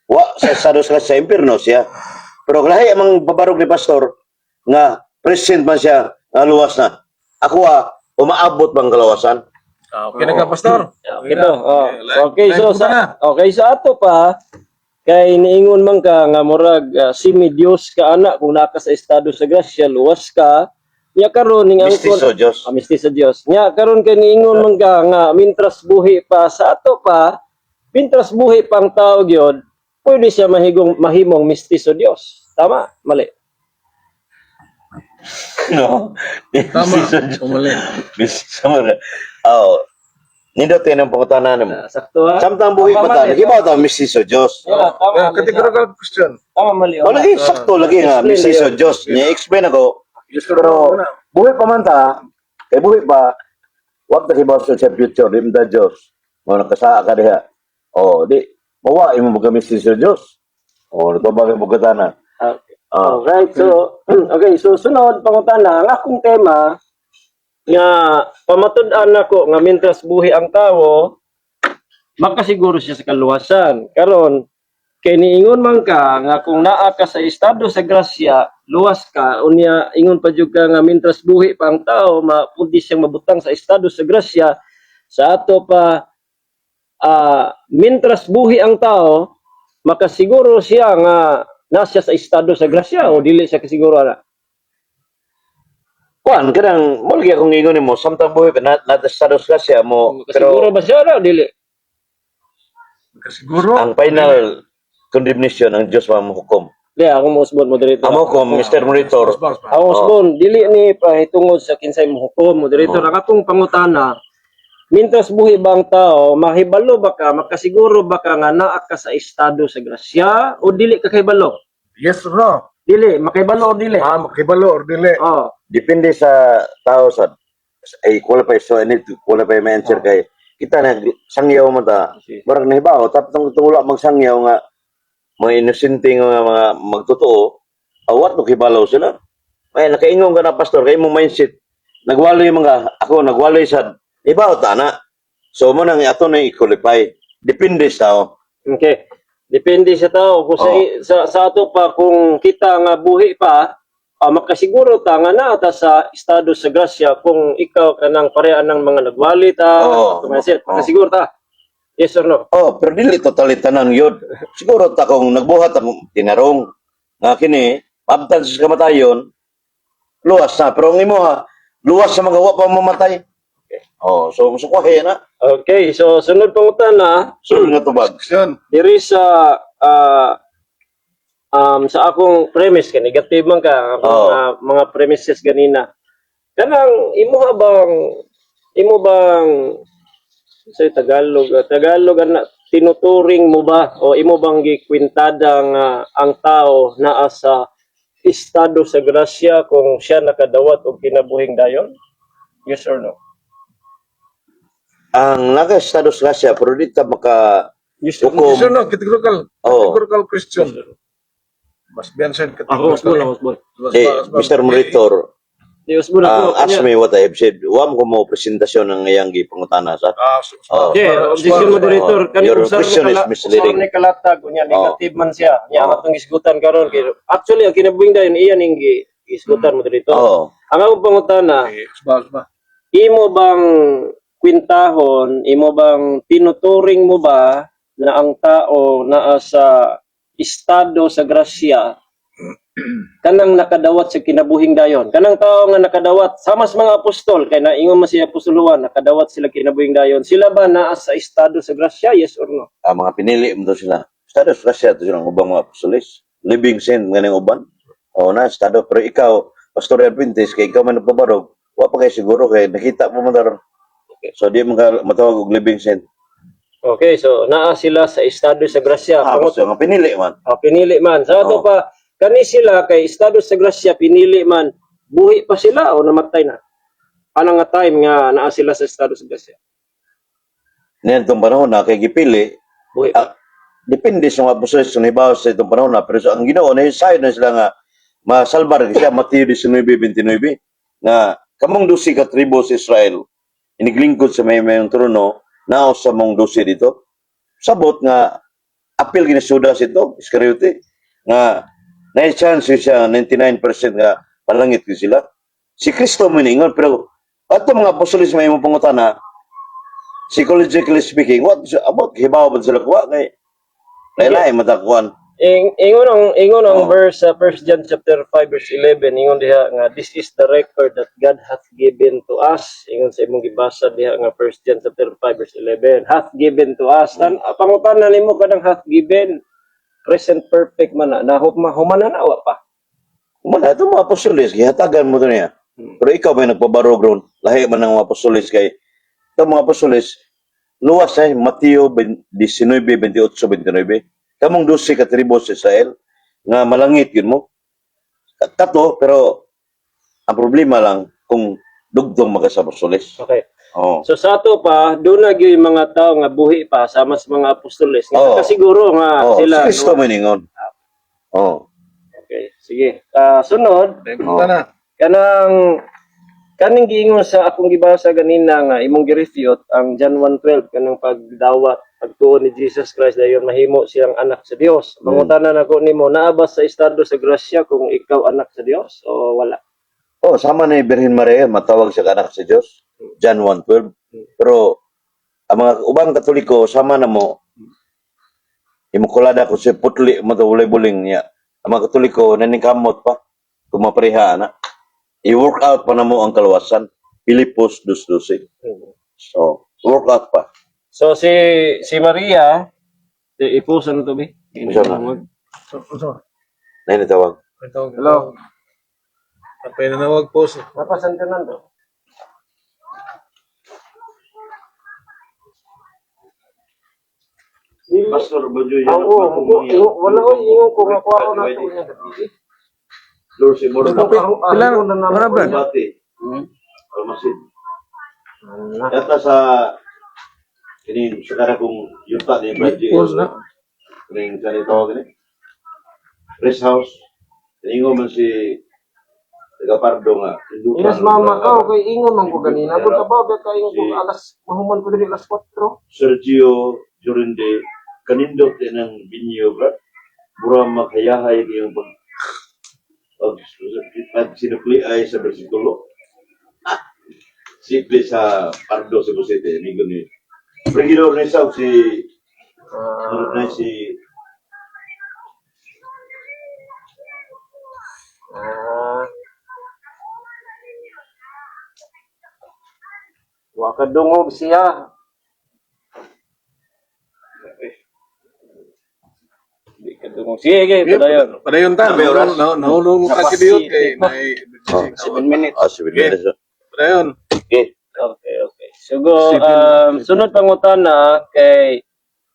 wa sa estado sa impierno siya. Pero lahi amang babarog ni pastor nga present man siya nga luwas na. Ako umaabot bang kalawasan? Ah, okay na ka, Pastor? Okay to. Oh. Okay, Like so ko sa na. okay sa ato pa kay niingon man ka nga murag simi Dios ka ana kung naa ka sa estado sa grasya luwas ka nya karon ning angkon. Mistiso Diyos. Amisti sa Dios. Nya karon kay niingon man ka nga mintras buhi pa sa ato pa, mintras buhi pa ang tao gyud, pwede siya mahigong mahimong mistiso Dios. Tama? Mali? No. Tama. Umali. Mistiso mo. Oh. Nindot yun ang pangutana nimo. Ah, sakto ha? Samtang buhi pa Tama, ta, mali. nagibaw ta mistiso Diyos. Yeah, tama, Yeah, mali. categorical question. Tama, mali. O lagi sakto lagi nga Explain mistiso na yun. Diyos. Ni-explain ako. Yes or Pero no na. buhi pa man ta, kay buhi pa, wag ta kibaw sa future, di man ta Diyos. Mo nakasaa ka diha. Oh, di mawa imo mga mistiso Diyos. Oh, ito ba kay bugatan? Okay. Ah. Alright, so okay, so sunod pangutana, ang akong tema nga pamatud-an nako nga mintras buhi ang tawo makasiguro siya sa kaluwasan. Karon kay niingon man ka nga kung naa ka sa estado sa grasya, luwas ka, unya ingon pa jud ka nga mintras buhi pa ang tao, mapudi siyang mabutang sa estado sa grasya. Sa ato pa, mintras buhi ang tao, makasiguro siya nga na siya sa estado sa grasya o dili siya kasiguro ana? Kuan kanang mo lagi akong ingon nimo samtang buhi pa na sa siya mo Kasiguro pero ba siya o dili? Siguro. Ang final condemnation ang Diyos mamuhukom. Di ako mo usbon, moderator. Amo ko, Mr. Monitor. Boss, boss. Ako usbon, dili ni pahitungod sa kinsay mohukom, moderator. Ang akong pangutana, mintras buhi ba ang tao, mahibalo ba ka, makasiguro ba ka nga naa ka sa estado sa grasya o dili ka kahibalo? Yes or no? Dili, makahibalo o dili? Ah, makibalo or dili. Oh. Depende sa tao sa ay qualify, so I need to qualify my answer kay kita na sangyaw man ta murag nahibaw tapos tungula magsangyaw nga mga inosente nga mga magtotoo awat no kibalaw sila. May nakaingon ka na, pastor, kay imong mindset nagwaloy mga ako nagwaloy sa ibaw ta na, so mo nang ato na i-qualify depende sa tao. Okay. Depende sa tao. Kung sa ato pa, kung kita nga buhi pa, makasiguro ta nga naa ta sa estado sa grasya kung ikaw kanang pareha ng mga nagwali ta, tumasil, makasiguro ta. Yes or no? Oh, pero dili totally tanan yun. Siguro ta kung nagbuhat ang tinarong nga kini, pabtan sa kamatayon, luwas na. Pero ang imo ha, luwas sa mga wa pa mamatay. Oh, so sukwahe na. Okay, so sunod pangutana, Sunod nga tubag. Question. diri sa sa akong premise kay negative man ka ang akong mga premises ganina. Kanang imo bang imo bang sa Tagalog, Tagalog ana, tinuturing mo ba o imo bang gikwintada nga ang tao naa sa estado sa grasya kung siya nakadawat og kinabuhing dayon? Yes or no? Ang naka-estado sa grasya, pero di ta maka Yes, hukom. Yes or no? Categorical. Oh. Categorical question. Mas biyan Ako, categorical. usbon, ako, usbon. Eh, Mr. Monitor, Di, usbon ako. ask me what I have said. Wa mo ko mo presentasyon ng iyang gipangutana sa. Ah, so, Oh. Yeah, objection, moderator. Oh, Kani your usar question ni is misleading. Usar ni kalatag unya negative man siya. Nya ang Oh. atong gisgutan karon kay actually ang kinabuhing dayon iya ning gisgutan, moderator. Oh. Ang akong pangutana, Eh, usba, usba. Imo bang kwintahon, imo bang tinuturing mo ba na ang tao naa sa estado sa grasya kanang nakadawat sa kinabuhing dayon? Kanang tao nga nakadawat sama sa mga apostol, kay naingon man si Apostol Juan, nakadawat sila kinabuhing dayon. Sila ba naa sa estado sa grasya? Yes or no? Ang mga pinili mo to sila. Estado sa grasya to sila ang ubang mga apostoles. Living sin nga ning uban. Oo na, estado. Pero ikaw, Pastor Adventist, kay ikaw man nagpabarog, wa pa kay siguro kay nakita mo man daron. So di mo ka matawag og living sin. Okay, so naa sila sa estado sa grasya. Ah, so nga pinili man. Oh, pinili man. Sa ato pa, kani sila kay estado sa grasya, pinili man, buhi pa sila o namatay na? Ano nga time nga naa sila sa estado sa grasya? Niyan itong panahon na kay gipili, Buhi pa. ah, depende sa mga apostoles kung hibaw sa itong panahon na. Pero sa ang Ginoo na sayo na sila nga masalbar kasi siya Mateo 19:29 nga kamong 12 ka tribo sa Israel iniglingkod sa may mayong trono naos sa mong 12 dito sabot nga apil gini Judas ito Iscariote nga na chance siya 99% nga palangit gyud sila. Si Kristo miningon, pero ato mga apostoles may imong pangutana, psychologically speaking, what about hibaw ba sila kuha kay lain matakuan. Ingon ang verse sa 1 John chapter 5 verse 11, ingon diha nga this is the record that God hath given to us. Ingon sa imong gibasa diha nga 1 John chapter 5 verse 11, hath given to us. Tan pangutana nimo kanang hath given, present perfect man na, human na na wa pa? Wala, ito mga apostoles, gihatagan mo to niya. Pero ikaw may nagpabarog ron, lahi man ang mga apostoles kay, ito mga apostoles, luwas ay Mateo 19, 28, 29. Kamong 12 ka tribo sa Israel, nga malangit yun mo. Kato, pero ang problema lang kung dugtong maka sa apostoles. Okay. Oh. So sa ato pa, doon na gyud yung mga tao nga buhi pa sama sa mga apostoles. Nga kasiguro nga Oh, sila. si Kristo No? may ningon. Oh. Okay, sige. Ah, sunod, Punta na. Kanang kaning giingon sa akong gibasa ganina nga imong girefute ang John 1:12, kanang pagdawat pagtuo ni Jesus Christ dayon mahimo siyang anak sa Dios. Mangutana nako nimo, naa ba sa estado sa grasya kung ikaw anak sa Dios o wala? Oh, sama ni Birhen Maria, matawag siya ka anak sa Dios. John 1:12. Pero ang mga ubang Katoliko sama na mo imukulada ko si putli mo to walay buling niya. Ang mga Katoliko naningkamot pa kung mapareha na. I-work out pa na mo ang kaluwasan. Pilipos 2:12. So, work out pa. So si si Maria, ipuso na to bi. Isa na. So, Na tawag. Hello. Napay nanawag po. Napasan ka nando. Pastor Bajoy, Oo, wala ko ingon ko nga kuha ko na to niya gabi. Lord si Morgan. Ilan? Wala ba? Bati. Almasid. Yata sa kining sa kada kong yuta ni Brad J. Pause na. Kining sa tawag ni Rest house. Ingo man si Taga Pardo nga. Inas mama ka, okay, ingon man ko ganina. Kung kabaw, ba ka ingon ko alas, mahuman ko diri alas 4. Sergio Jorinde kanindot din ang binyo Brad. Mura makayahay yung pag pag, pag sinukli ay sa bersikulo. Simple sa Pardo sa City, amigo ni Regidor ni South si na si Ah. Wa ka dungog siya. Di ka dungog. Sige, sige, padayon. Padayon ta. Sabi, oras. Nahulog ka si Diot kay 7 minutes. Ah, 7 minutes. Padayon. Okay. Okay. So go, sunod pangutana kay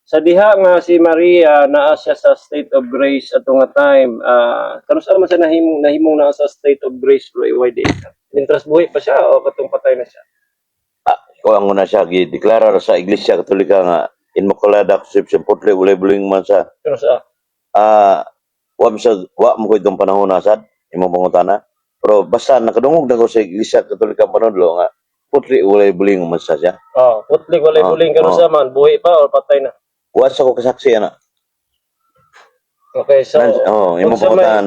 sa diha nga si Maria naa siya sa state of grace ato nga time. Ah, kanus-a man siya nahimong naa sa state of grace, bro, EYD? Mientras buhi pa siya o katong patay na siya? Ah, Kuan ko na siya gideklara ra sa Iglesia Katolika nga Inmaculada Conception, putli walay buling man sa. Pero sa Ah, wa mo ko itong panahon na sad imong pangutana. Pero basta nakadungog na ko sa Iglesia Katolika panudlo nga putli walay buling man sa siya. Oh, putli walay buling kano sa man, buhi pa or patay na? Wa sa ko kasaksi ana. Okay, so Oh, imong unsa may pangutan.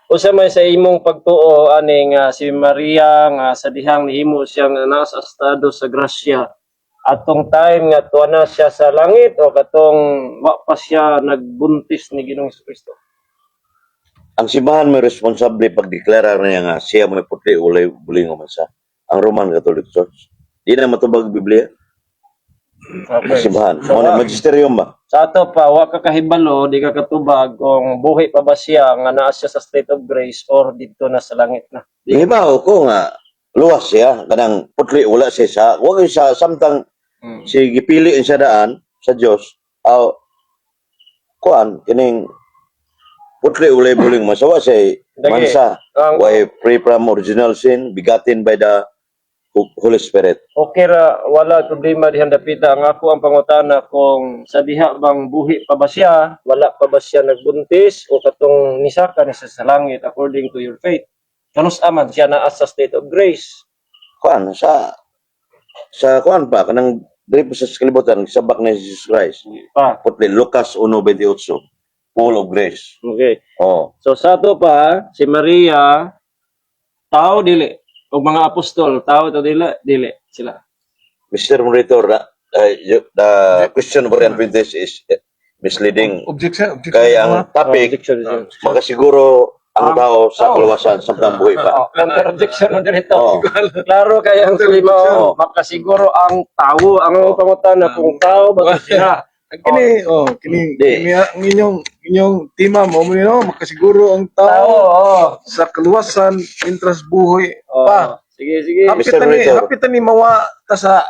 Unsa may sa imong pagtuo ani nga si Maria nga sa dihang nihimo siya nga nasa estado sa grasya atong time nga tuwa na siya sa langit o katong wa pa siya nagbuntis ni Ginoong Kristo? Ang simbahan may responsable pagdeklara niya nga siya may putli walay buling man sa, ang Roman Catholic Church. Di na matubag Biblia. Ang simbahan. So, Mo na magisterium ba? Sa ato pa, wa ka kahibalo, di ka katubag kung buhi pa ba siya nga naa siya sa state of grace or didto na sa langit na. Gibaw ko nga luwas siya kanang putli wala siya sa wa kay sa samtang si gipili siya daan sa Dios aw kuan kining putli walay buling masawa siya Dagi. mansa Ang way free from original sin, begotten by the Holy Spirit. Okay ra, wala problema dihang dapita. Ang ako ang pangutana kung sa diha bang buhi pa ba siya, wala pa ba siya nagbuntis o katong nisaka ni siya sa langit according to your faith. Kanus aman siya naa sa state of grace? Kuan sa kuan pa kanang diri pa sa kalibutan sabak ni Jesus Christ. Pa. Putli, Lucas 1:28, full of grace. Okay. Oh. So sa ato pa, si Maria tao dili og mga apostol tao to dili dili sila? Mr. Moderator, the question of Rian Fuentes is misleading. Objection, objection. Kaya ang topic, Objection, objection. makasiguro ang tao sa tao. kaluwasan samtang buhay pa. Oh, counter objection na dito. Oh. Klaro kay ang klima, Oh. makasiguro ang tao. Ang pangutana kung tao ba to sila. Ang kini, oh, kini, Di. kini ang inyong tema mo mo no, makasiguro ang Tao, tao oo. sa kaluwasan mientras buhay Oh. pa. Sige, sige. Hapit Mr. na ni, Moderator. hapit na ni mawa ta sa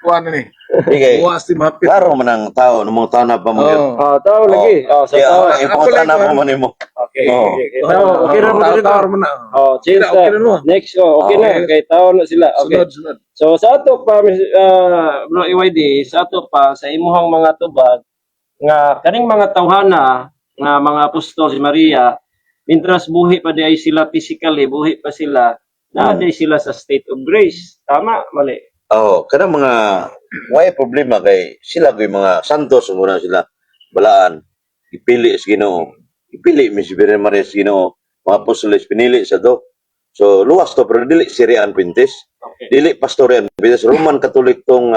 kuan ni. Di kay, Mawa si hapit. klaro man ang tao, ng mga tanap pa mo yun. Oh. Oh, tao lagi. Oh, sa Kaya, tao. ang ipangutana Ako mo man nimo. Okay, Oh. okay, okay. Tao, okay na mo Tao, dito. tao man na. Oh, change Okay na, okay na mo. Next, oh, okay na. Okay. Kay tao na sila. Okay. Sunod, sunod. So sa ato pa, bro EYD, sa ato pa sa imuhang mga tubag nga kaning mga tawhana nga mga apostol, si Maria, mientras buhi pa di ay sila physically, buhi pa sila, naa di sila sa state of grace. Tama, mali? Oh, kanang mga way problema kay sila ko'y mga santos muna sila balaan ipili sa Ginoo. Ipili mi si Birhen Maria sa Ginoo. Mga apostoles pinili sa do. So luwas to pero dili si Rian Fuentes. Dili Pastor Rian Fuentes. Roman Catholic tong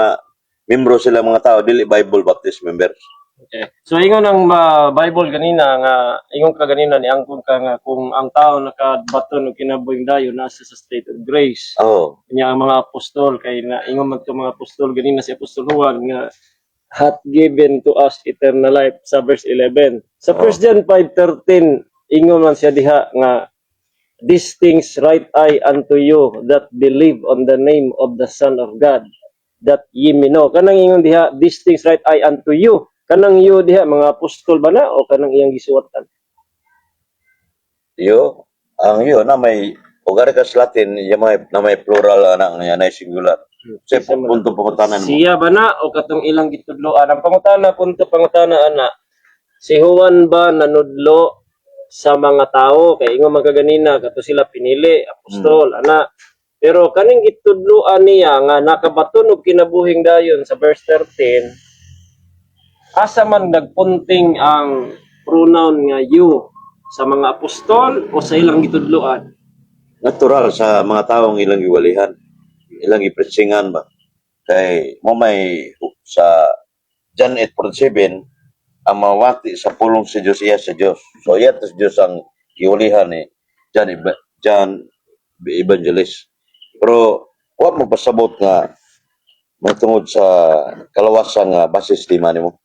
membro sila mga tao, dili Bible Baptist members. Okay. So ingon ang Bible ganina nga ingon ka ganina ni angkon ka nga kung ang tao nakabaton og kinabuhing dayon nasa sa state of grace. Oh, Nya ang mga apostol kay na ingon man to mga apostol ganina si Apostol Juan nga hath given to us eternal life sa verse 11. Sa 1 John 5:13 ingon man siya diha nga, "These things write I unto you that believe on the name of the Son of God, that ye may know." Kanang ingon diha, "These things write I unto you." Kanang you diha mga apostol ba na o kanang iyang gisuwatan? Yo, ang yo na may ugari ka sa Latin, yung may, na may plural ana nga na singular. So, Kinsa man? punto pangutanan mo. Siya ba na o katong ilang gitudloan? Ang pangutana, punto pangutana ana. Si Juan ba nanudlo sa mga tao? Kay ingon man kaganina kato sila pinili, apostol, ana. Pero kaning gitudloan niya nga nakabaton og kinabuhing dayon sa verse 13, asa man nagpunting ang pronoun nga you, sa mga apostol o sa ilang gitudloan? Natural sa mga taong ilang giwalihan, ilang gipretsingan ba. Kay mo may sa John 8:47, ang mawati sa pulong sa Dios iya sa Dios. So iya sa Dios ang giwalihan ni John Evangelist. Pero wa mo pasabot nga matungod sa kalawasan nga basis lima nimo.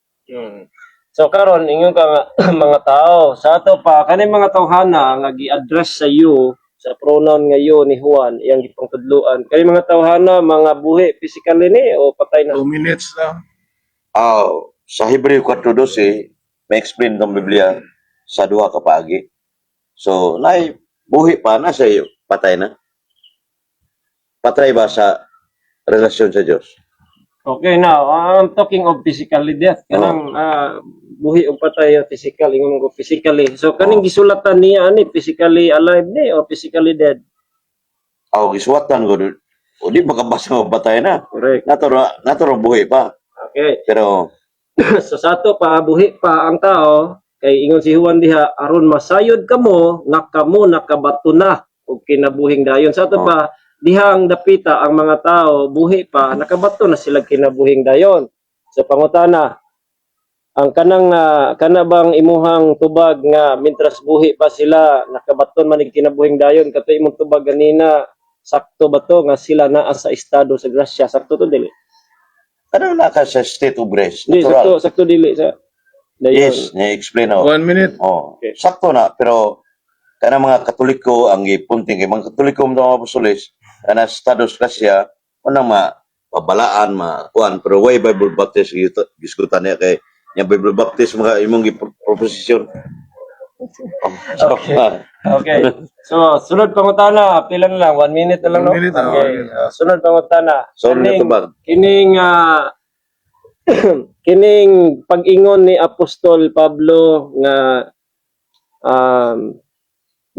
So karon ingon ka nga mga tao sa ato pa kaning mga tawhana nga gi-address sa you sa pronoun nga you ni Juan iyang gipangtudloan. Kani mga tawhana mga buhi physically ni o patay na? 2 minutes na. Ah, sa Hebreo 4:12 may explain ng Biblia sa duha ka paagi. So, nay buhi pa na sa iyo, patay na. Patay ba sa relasyon sa Dios? Okay, now, I'm talking of physically death. Kanang buhi o patay, physical, ingon ko physically. So kaning gisulatan niya ani, physically alive ni o physically dead? Ako gisuwatan ko, o di makabasa nga patay na. Correct. Nato ra buhi pa. Okay. Pero So sa ato pa, buhi pa ang tao kay ingon si Juan diha, aron masayod kamo nga kamo nakabato na og kinabuhing dayon. Sa ato pa dihang dapita, ang mga tao buhi pa, nakabato na sila kinabuhing dayon. So pangutana, ang kanang kana bang imuhang tubag nga mintras buhi pa sila, nakabaton man og kinabuhing dayon, kato imong tubag ganina, sakto ba to nga sila naa sa estado sa grasya? Sakto to, dili? Kanang naka sa state of grace. Di Natural. sakto, sakto dili sa dayon? Yes, ni-explain ako. 1 minute. Oh, Okay. sakto na, pero kanang mga Katoliko ang gipunting kay mga Katoliko mga apostoles kana estados grasya, unang ma pabalaan ma kuan, pero way Bible Baptist gisgutan niya kay nya Bible Baptist mga imong gi-proposition. Oh, so, Okay. Okay. So, sunod pangutana, pila na lang? 1 minute na lang, no? 1 minute, Okay. 1 minute. Sunod pangutana. Sorry na tubag. Kining pag-ingon ni Apostol Pablo nga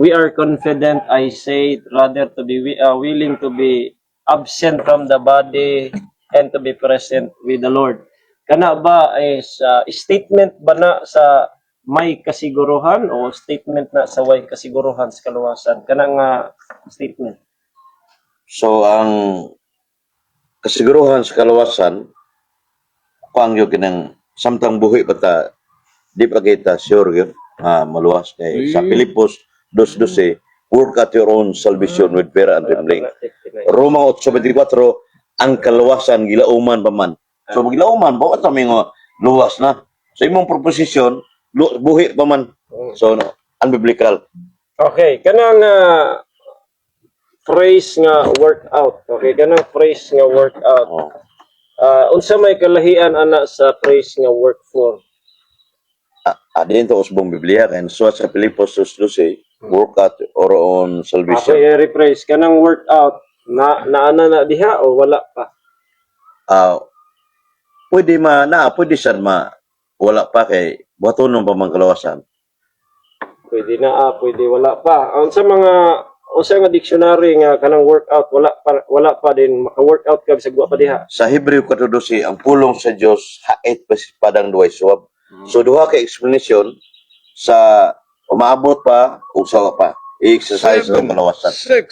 "We are confident, I say, rather to be willing to be absent from the body and to be present with the Lord." Kana ba is statement ba na sa may kasiguruhan o statement na sa way kasiguruhan sa kaluwasan? Kana nga statement. So ang kasiguruhan sa kaluwasan, kuang yun kinang samtang buhi pa ta, di pa kita sure yun maluwas kay sa Pilipos 2:12, "Work at your own salvation with fear and trembling." Roma 8:24, ang kaluwasan gilauman pa man. So gilauman ba ta may nga luwas na. So imong proposition, buhi pa man. So no, unbiblical. Okay, kanang phrase nga "work out." Okay, kanang phrase nga "work out." Oh. Unsa may kalahian ana sa phrase nga "work for"? Ah, din to usbong Biblia kay suwat sa Pilipos 2:12, "Work at your own salvation." Okay, rephrase. Kanang "work out" na naana na diha o wala pa? Ah, pwede ma na pwede sad ma wala pa kay buhaton pa man kalawasan. Pwede na pwede wala pa. Unsa mga unsa nga dictionary nga kanang "work out" wala pa, wala pa din maka-work out ka bisag wa pa diha? Sa Hebreo 4:12, ang pulong sa Dios hait pa sa padang duhay suwab. So duha ka explanation sa umaabot pa o sa wa pa. I-exercise ng kalawasan. Six,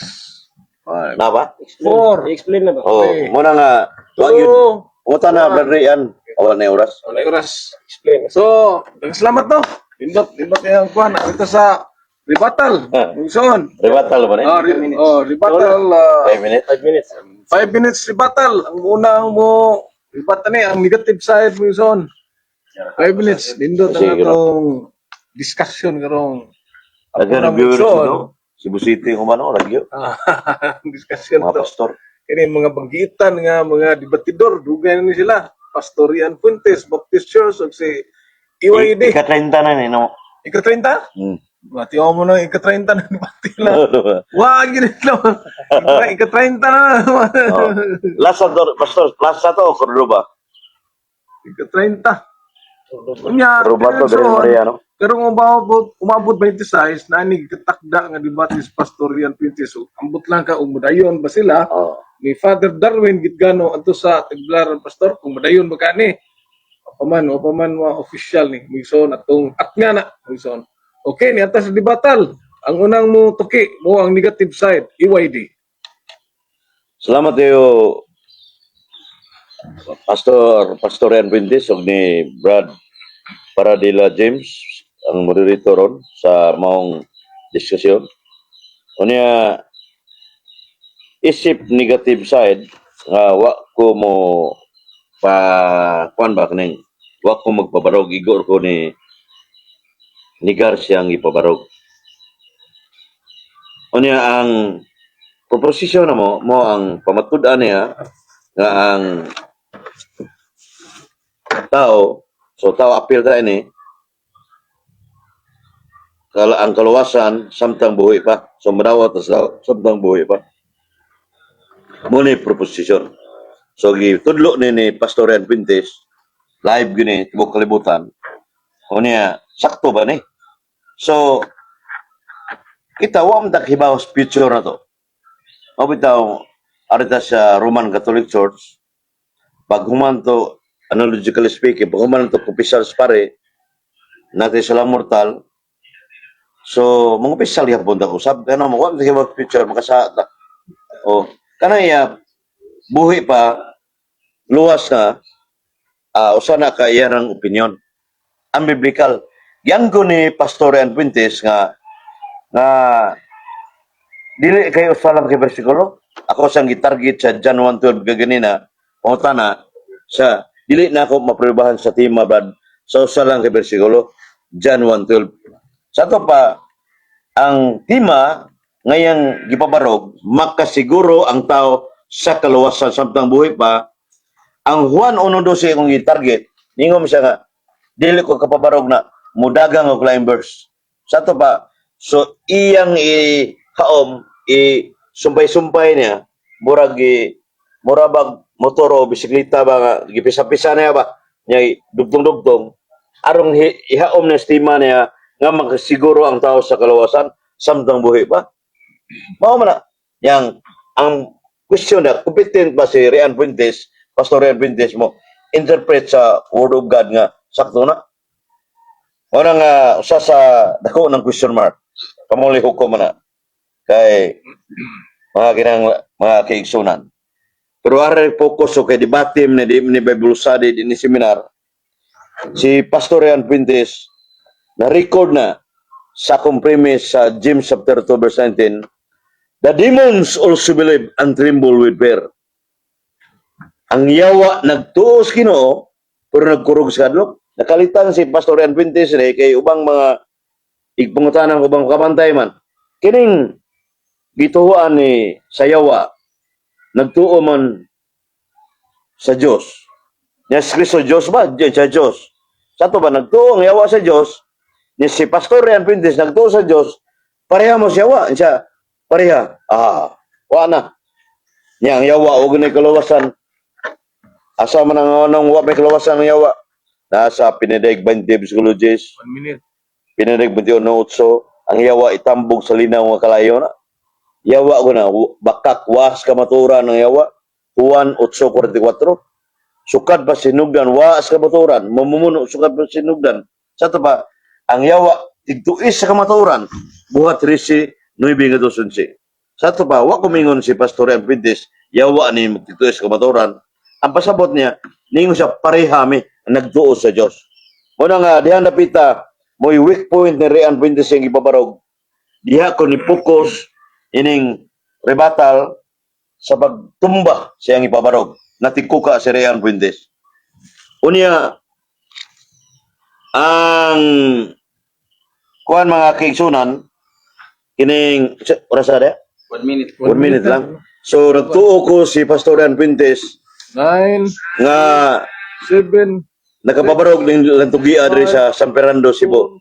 five, Na ba? Explain. Four. I-explain na ba? Oh, Three. muna nga wa gyud Two, Umuta na, Brad Rian. Wala na oras. Wala oras. Explain. So, salamat no. Nindot, nindot yung kuan dito sa rebuttal. Igsoon. Rebuttal ba na? Oh, rebuttal. 5 minutes. 5 minutes. 5 minutes rebuttal. Ang unang mo rebuttal ni ang negative side mo, igsoon. 5 minutes. Nindot ang Sige, atong discussion karong Lagyan unang viewers igsoon. no? Cebu City kung ano, lagyo. Discussion Mga to. pastor. Kini mga banggitan nga mga debatidor, dugay na ni sila. Pastor Ian Fuentes, Baptist Church, ug si EYD. Ika-30 na ni, no? Ika-30? Bati mo na ika-30 na bati na. Wag gini lang. Ika-30 na. Oh. Last to, pastor, last to o Cordoba? Ika-30. Unya, Cordoba to, so, Dere Maria, no? Pero kung umabot 26, na ni katakda nga debate si Pastor Ian Fuentes. So, ambot lang ka kung madayon ba sila ni Father Darwin Gitgano adto sa Tagbilaran, Pastor, kung madayon ba ka ni. Paman o paman mga official ni Mison atong at nga na Mison. Okay, ni atas sa debatal. Ang unang mo tuki mo ang negative side, EYD. Salamat tayo, Pastor Ian Fuentes ug ni Brad Paradilla James, ang moderator ron sa maong diskusyon. Unya, isip negative side nga wa ko mo pa kuan ba kaning wa ko magpabarog, igor ko ni Garcia ang ipabarog. Unya ang proposisyon na mo mo ang pamatud-an niya nga ang tao, so tao appeal ta ini kala ang kaluwasan samtang buhi pa, so madawat ta sa samtang buhi pa mo ni proposisyon. So gitudlo ni Pastor Rian Fuentes live gini tibok kalibutan. Unya, sakto ba ni? So kita wa man ta kahibaw sa future na to. Mao bitaw arita sa Roman Catholic Church, pag human to, analogically speaking, pag human to kumpisal sa pare, natin silang mortal, so mga opisyal yapon ta usab, kano mo, wa man ta future, makasa ta. O, kanaya, buhi pa, luwas na, usa na ka iyang opinion. Ang biblical. Giangko ni Pastor Rian Fuentes nga dili kayo usa lang kay bersikulo. Ako sang gitarget sa John 1:12 kaganina, pangutana sa dili na ako maprubahan sa tema, Brad, sa usa lang kay bersikulo, John 1:12. Sa ato pa ang tema ngayang gipabarog, makasiguro ang tao sa kaluwasan samtang buhi pa. Ang Juan 1:12 akong gitarget, ningon siya nga dili ko kapabarog na mudagang og laing verse. Sa ato pa, so iyang i-haom, i sumpay-sumpay niya, murag i murabag motor o bisikleta ba nga gipisa-pisa niya ba niya, dugtong-dugtong aron ihaom na estima niya nga makasiguro ang tao sa kaluwasan samtang buhi pa. Mao man na yang ang question na competent ba si Rian Fuentes, Pastor Rian Fuentes, mo interpret sa Word of God nga sakto na? Mao na nga usa sa dako ng question mark. Kamuli hukom man na kay mga kinang mga kaigsunan. Pero are focus so kay debate ni di ni Bible study di ni seminar. Si Pastor Rian Fuentes na record na sa akong premise sa James chapter 2 verse 19, "The demons also believe and tremble with fear." Ang yawa nagtuo sa Ginoo pero nagkurog sa kadlok. Nakalitan si Pastor Rian Fuentes ni kay ubang mga igpangutanan, ubang kabantay man. Kining gituoan ni sa yawa nagtuo man sa Dios. Niya si Kristo Dios ba? Diyan sa Dios. Sa to ba nagtuo ang yawa sa Dios? Ni si Pastor Rian Fuentes nagtuo sa Dios. Pareha mo siya yawa. Siya pareha. Ah, wa na. Niya ang yawa og ni kaluwasan. Asa man ang anong wa may kaluwasan ang yawa? Nasa Pinaday 20 versikulo 10. 1 minute. Pinaday 21:8, ang yawa itambog sa linaw nga kalayo na. Yawa ko na, bakak was kamaturan ng yawa. Juan 8:44. Sukad pa sinugdan, was kamaturan. Mamumuno, sukad pa sinugdan. Sa ito pa, ang yawa, tigtuis sa kamaturan. Buhat 13:9-11. Sa ito pa, wa kumingon si Pastor Rian Fuentes, yawa ni magtigtuis sa kamaturan. Ang pasabot niya, ningon siya, parehami, nagtuo sa Diyos. Muna nga, diha napita, mo'y weak point ni Rian Fuentes yung ipabarog. Diha ko ni focus ining rebuttal sa pagtumba siyang ipabarog. Natikuka si Rian Fuentes. Unya, ang kuan mga kaigsunan, kining, oras na? 1 minute. 1 minute lang. So, nagtuo ko si Pastor Rian Fuentes 9, nga 7, nakapabarog ng lantugia diri sa San Fernando, Cebu.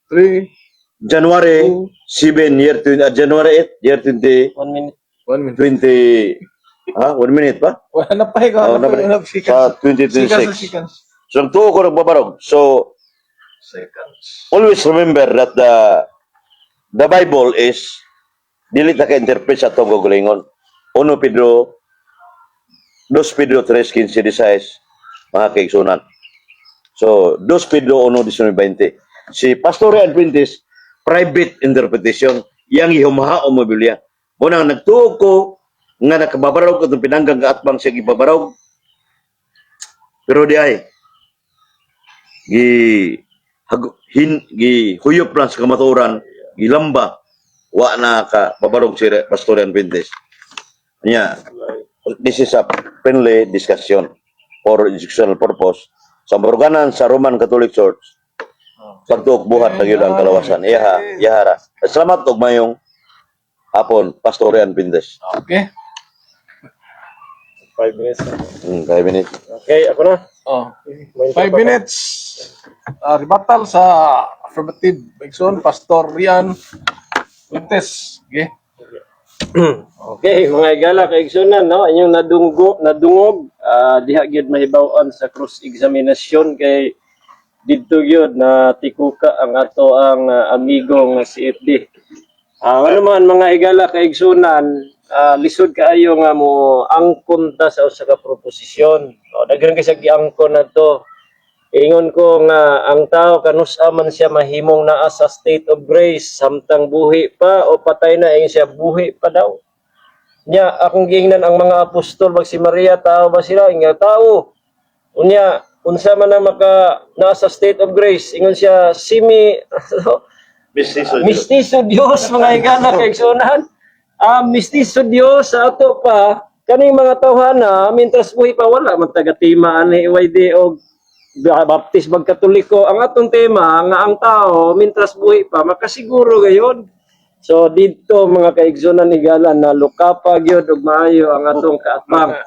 3, January 7 year 20, January 8 year 20 1 minute. 1 minute. 20, ha, 1 minute pa? Wala na pa ikaw. Oh, na pa, na pa. na seconds. Sa Seconds, 2026. seconds. So nagtuo ko nagbabarog. So Seconds. always remember that the Bible is dili ta ka-interpret sa atong kaugalingon. 1 Pedro, 2 Pedro 3, 15, 16, mga kaigsunan. So 2 Pedro 1, 19, 20. Si Pastor Rian Fuentes, private interpretation, yang ihumaha o mo Biblia. Munang nagtuo ko nga nakababarog itong pinanggang kaatbang siya gibabarog. Pero di ay gi hin gi huyop lang sa kamatuoran, gilamba, wa na ka babarog si Pastor Rian Fuentes. Nya, this is a friendly discussion for educational purpose. Sa baruganan sa Roman Catholic Church, pagtuok buhat na gyud ang kalawasan. Iyaha, iyahara. Salamat og mayong hapon, Pastor Rian Fuentes. Okay. 5 minutes na. 5 minutes. Okay, ako na. Oh. May 5 minutes. Rebuttal sa affirmative. Igsoon, Pastor Rian Fuentes. Okay. Okay, mga higala kaigsunan, no? Inyong nadungog, diha gyud mahibaw-an sa cross examination kay didto gyud na tikuka ang ato ang amigo nga si FD. Ano man, mga higala kaigsunan, lisod kaayo nga mo angkon ta sa usa ka proposisyon. O, daghan kay sa giangkon na to. Ingon ko nga ang tao kanus-a man siya mahimong naa sa state of grace, samtang buhi pa o patay na? Ingon siya, buhi pa daw. Nya akong giingnan ang mga apostol, bag si Maria, tao ba sila? Inga tao. Unya unsa man ang maka naa sa state of grace? Ingon siya simi Mistiso. Mistiso Dios, mga higala kaigsuonan. Ah, mistiso Dios sa ato pa kaning mga tawhana mientras buhi pa, wala man taga-tema ani EYD og Baptist bag Katoliko. Ang atong tema nga ang tao mientras buhi pa makasiguro gayon. So didto, mga kaigsunan, higala, na lukapa gyud og maayo ang atong kaatbang.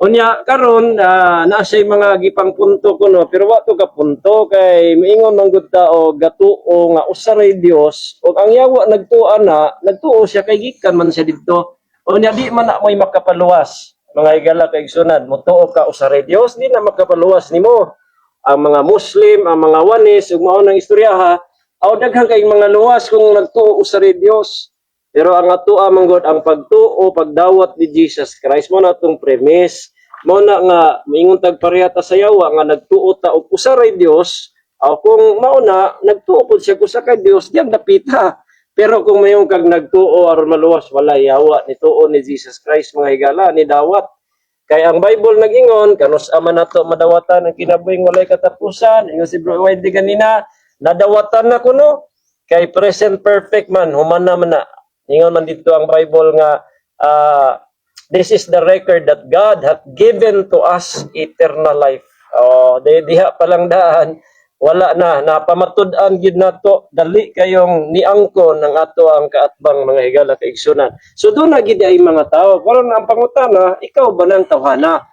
Unya karon naa siya'y mga gipang punto kuno, pero wa to ka punto kay miingon man gud ta og gatuo nga usa ray Dios ug ang yawa nagtuo na, nagtuo siya kay gikan man siya didto. Unya di man na mo'y makapaluwas. Mga higala kaigsunan, motuo ka usa ray Dios, di na makapaluwas nimo. Ang mga Muslim, ang mga Oneness ug mao nang istoryaha, aw daghan kay mga luwas kung nagtuo usa ray Dios. Pero ang atoa man gud ang pagtuo, pagdawat ni Jesus Christ mo na atong premise. Mo na nga moingon tag pareha ta sa yawa nga nagtuo ta og usa ray Dios, aw kung mao na nagtuo pud siya usa ka Dios, diyang dapita. Pero kung mayon kag nagtuo aron maluwas, wala yawa nituo ni Jesus Christ, mga higala, ni dawat. Kay ang Bible nag-ingon, kanus man nato madawatan ang kinabuhing walay katapusan? Ingon si Bro Wendy ganina, nadawatan na kuno. Kay present perfect man, human na man na. Ingon man dito ang Bible nga this is the record that God hath given to us, eternal life. Oh, di diha pa lang daan, wala na napamatud-an gid nato, dali kayong niangkon ng ato ang kaatbang, mga higala kaigsunan. So doon na gid ay mga tao. Karon ang pangutana, ikaw ba nang tawhana?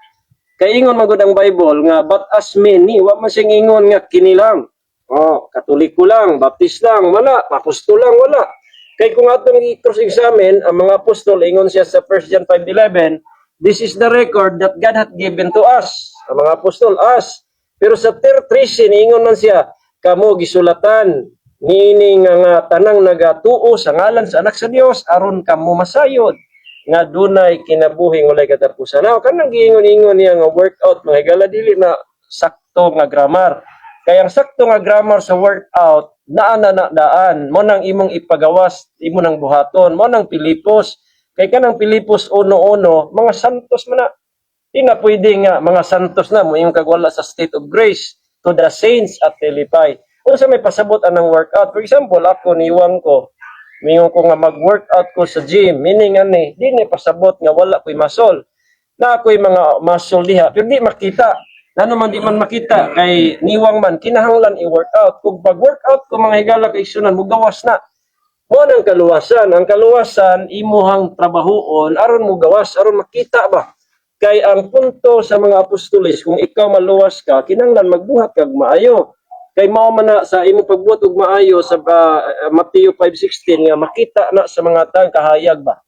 Kay ingon man gud ang Bible nga "but as many", wa man siyang ingon nga kini lang. Oh, Katoliko lang, Baptist lang, wala, apostol lang, wala. Kay kung atong i-cross examine ang mga apostol, ingon siya sa 1 John 5:11, "This is the record that God hath given to us." Ang mga apostol, us. Pero sa 13, ingon man siya, kamo gisulatan niini nga nga tanang nagatuo sa ngalan sa Anak sa Dios aron kamo masayod nga dunay kinabuhing walay katapusan. Now, kanang giingon-ingon niya nga workout, mga higala, dili na sakto nga grammar. Kaya ang sakto nga grammar sa workout, naa na na daan mo nang imong ipagawas, imo nang buhaton, mo nang Pilipos. Kay kanang Pilipos 1:1, mga santos man na. Di na pwede nga mga santos na mo yung kagwala sa state of grace, "to the saints at Philippi". Unsa may pasabot anang workout? For example, ako niwang ko, mingon ko nga mag-workout ko sa gym, meaning ani, di na pasabot nga wala ko'y muscle. Na ako'y mga muscle diha, pero di makita. Ngano man di man makita? Kay niwang man, kinahanglan i-workout. Kung pag-workout ko, mga higala kaigsunan, mugawas na. Mo nang kaluwasan. Ang kaluwasan, imuhang trabahoon, aron mo gawas, aron makita ba? Kay ang punto sa mga apostoles, kung ikaw maluwas ka, kinahanglan magbuhat kag maayo. Kay mao man na sa imong pagbuhat og maayo sa Mateo 5:16 nga makita na sa mga taong kahayag ba.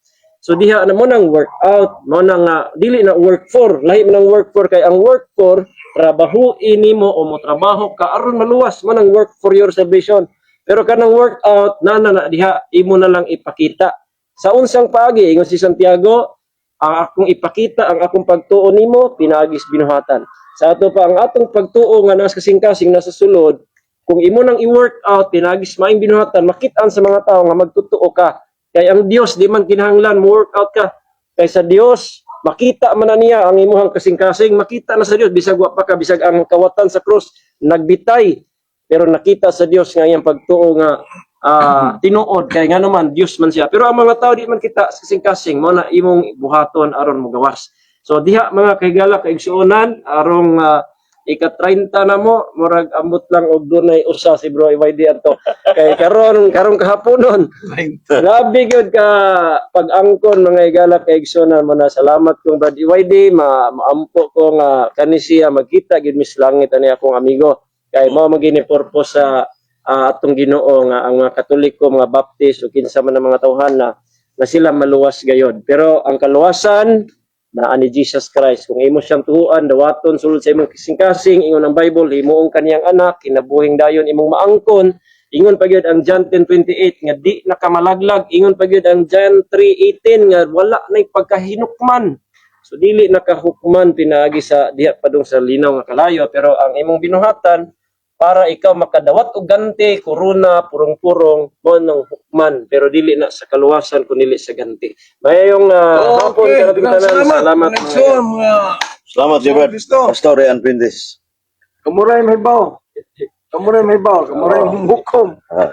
So diha na mo nang workout, mo na nga dili na work for, lahi man ang work for, kay ang work for trabahuin nimo o mo trabaho ka aron maluwas, mo nang work for your salvation. Pero kanang workout na na, na diha imo na lang ipakita. Sa unsang paagi? Ingon si Santiago, ang akong ipakita ang akong pagtuo nimo pinaagis binuhatan. Sa ato pa ang atong pagtuo nga nasa kasing-kasing nasa sulod, kung imo nang i-work out pinaagis maayong binuhatan, makitaan sa mga tao nga magtotoo ka. Kay ang Dios di man kinahanglan mo work out ka. Kay sa Dios makita man na niya ang imuhang kasing-kasing, makita na sa Dios bisag wa pa ka, bisag ang kawatan sa krus nagbitay. Pero nakita sa Dios nga iyang pagtuo nga tinuod kay ngano man Dios man siya. Pero ang mga tao di man kita sa kasing-kasing, mo na imong buhaton aron mogawas. So diha, mga kahigala kaigsuonan, arong ika-30 na mo, murag ambot lang og dunay usa si Bro EYD ato. Kay karon karong kahaponon, grabe gyud ka pag-angkon, mga higala kaigsuonan. Mo na salamat kong Brad EYD, maampo ko nga kani siya magkita gyud mis langit ani akong amigo. Kay mao man gini purpose sa atong Ginoo nga ang mga Katoliko, mga Baptist o kinsa man ang mga tawhana. na sila maluwas gayon. Pero ang kaluwasan naa ni Jesus Christ. Kung imo siyang tuhuan, dawaton sulod sa imong kasing-kasing, ingon ang Bible, himuong kaniyang anak, kinabuhing dayon imong maangkon. Ingon pa gyud ang John 10:28 nga di nakamalaglag, ingon pa gyud ang John 3:18 nga wala nay pagkahinukman. So dili nakahukman pinaagi sa diha padung sa linaw nga kalayo, pero ang imong binuhatan para ikaw makadawat og ganti, korona, purong-purong, mo nang hukman, pero dili na sa kaluwasan kun dili sa ganti. Mayong hapon Okay, kanatong daghang tanan. salamat. Salamat. Mga igsoon, mga Salamat si Brad Kristo. Pastor Ian Fuentes. Kamuray may baw. Kamuray may baw. Kamuray hukom. Ah.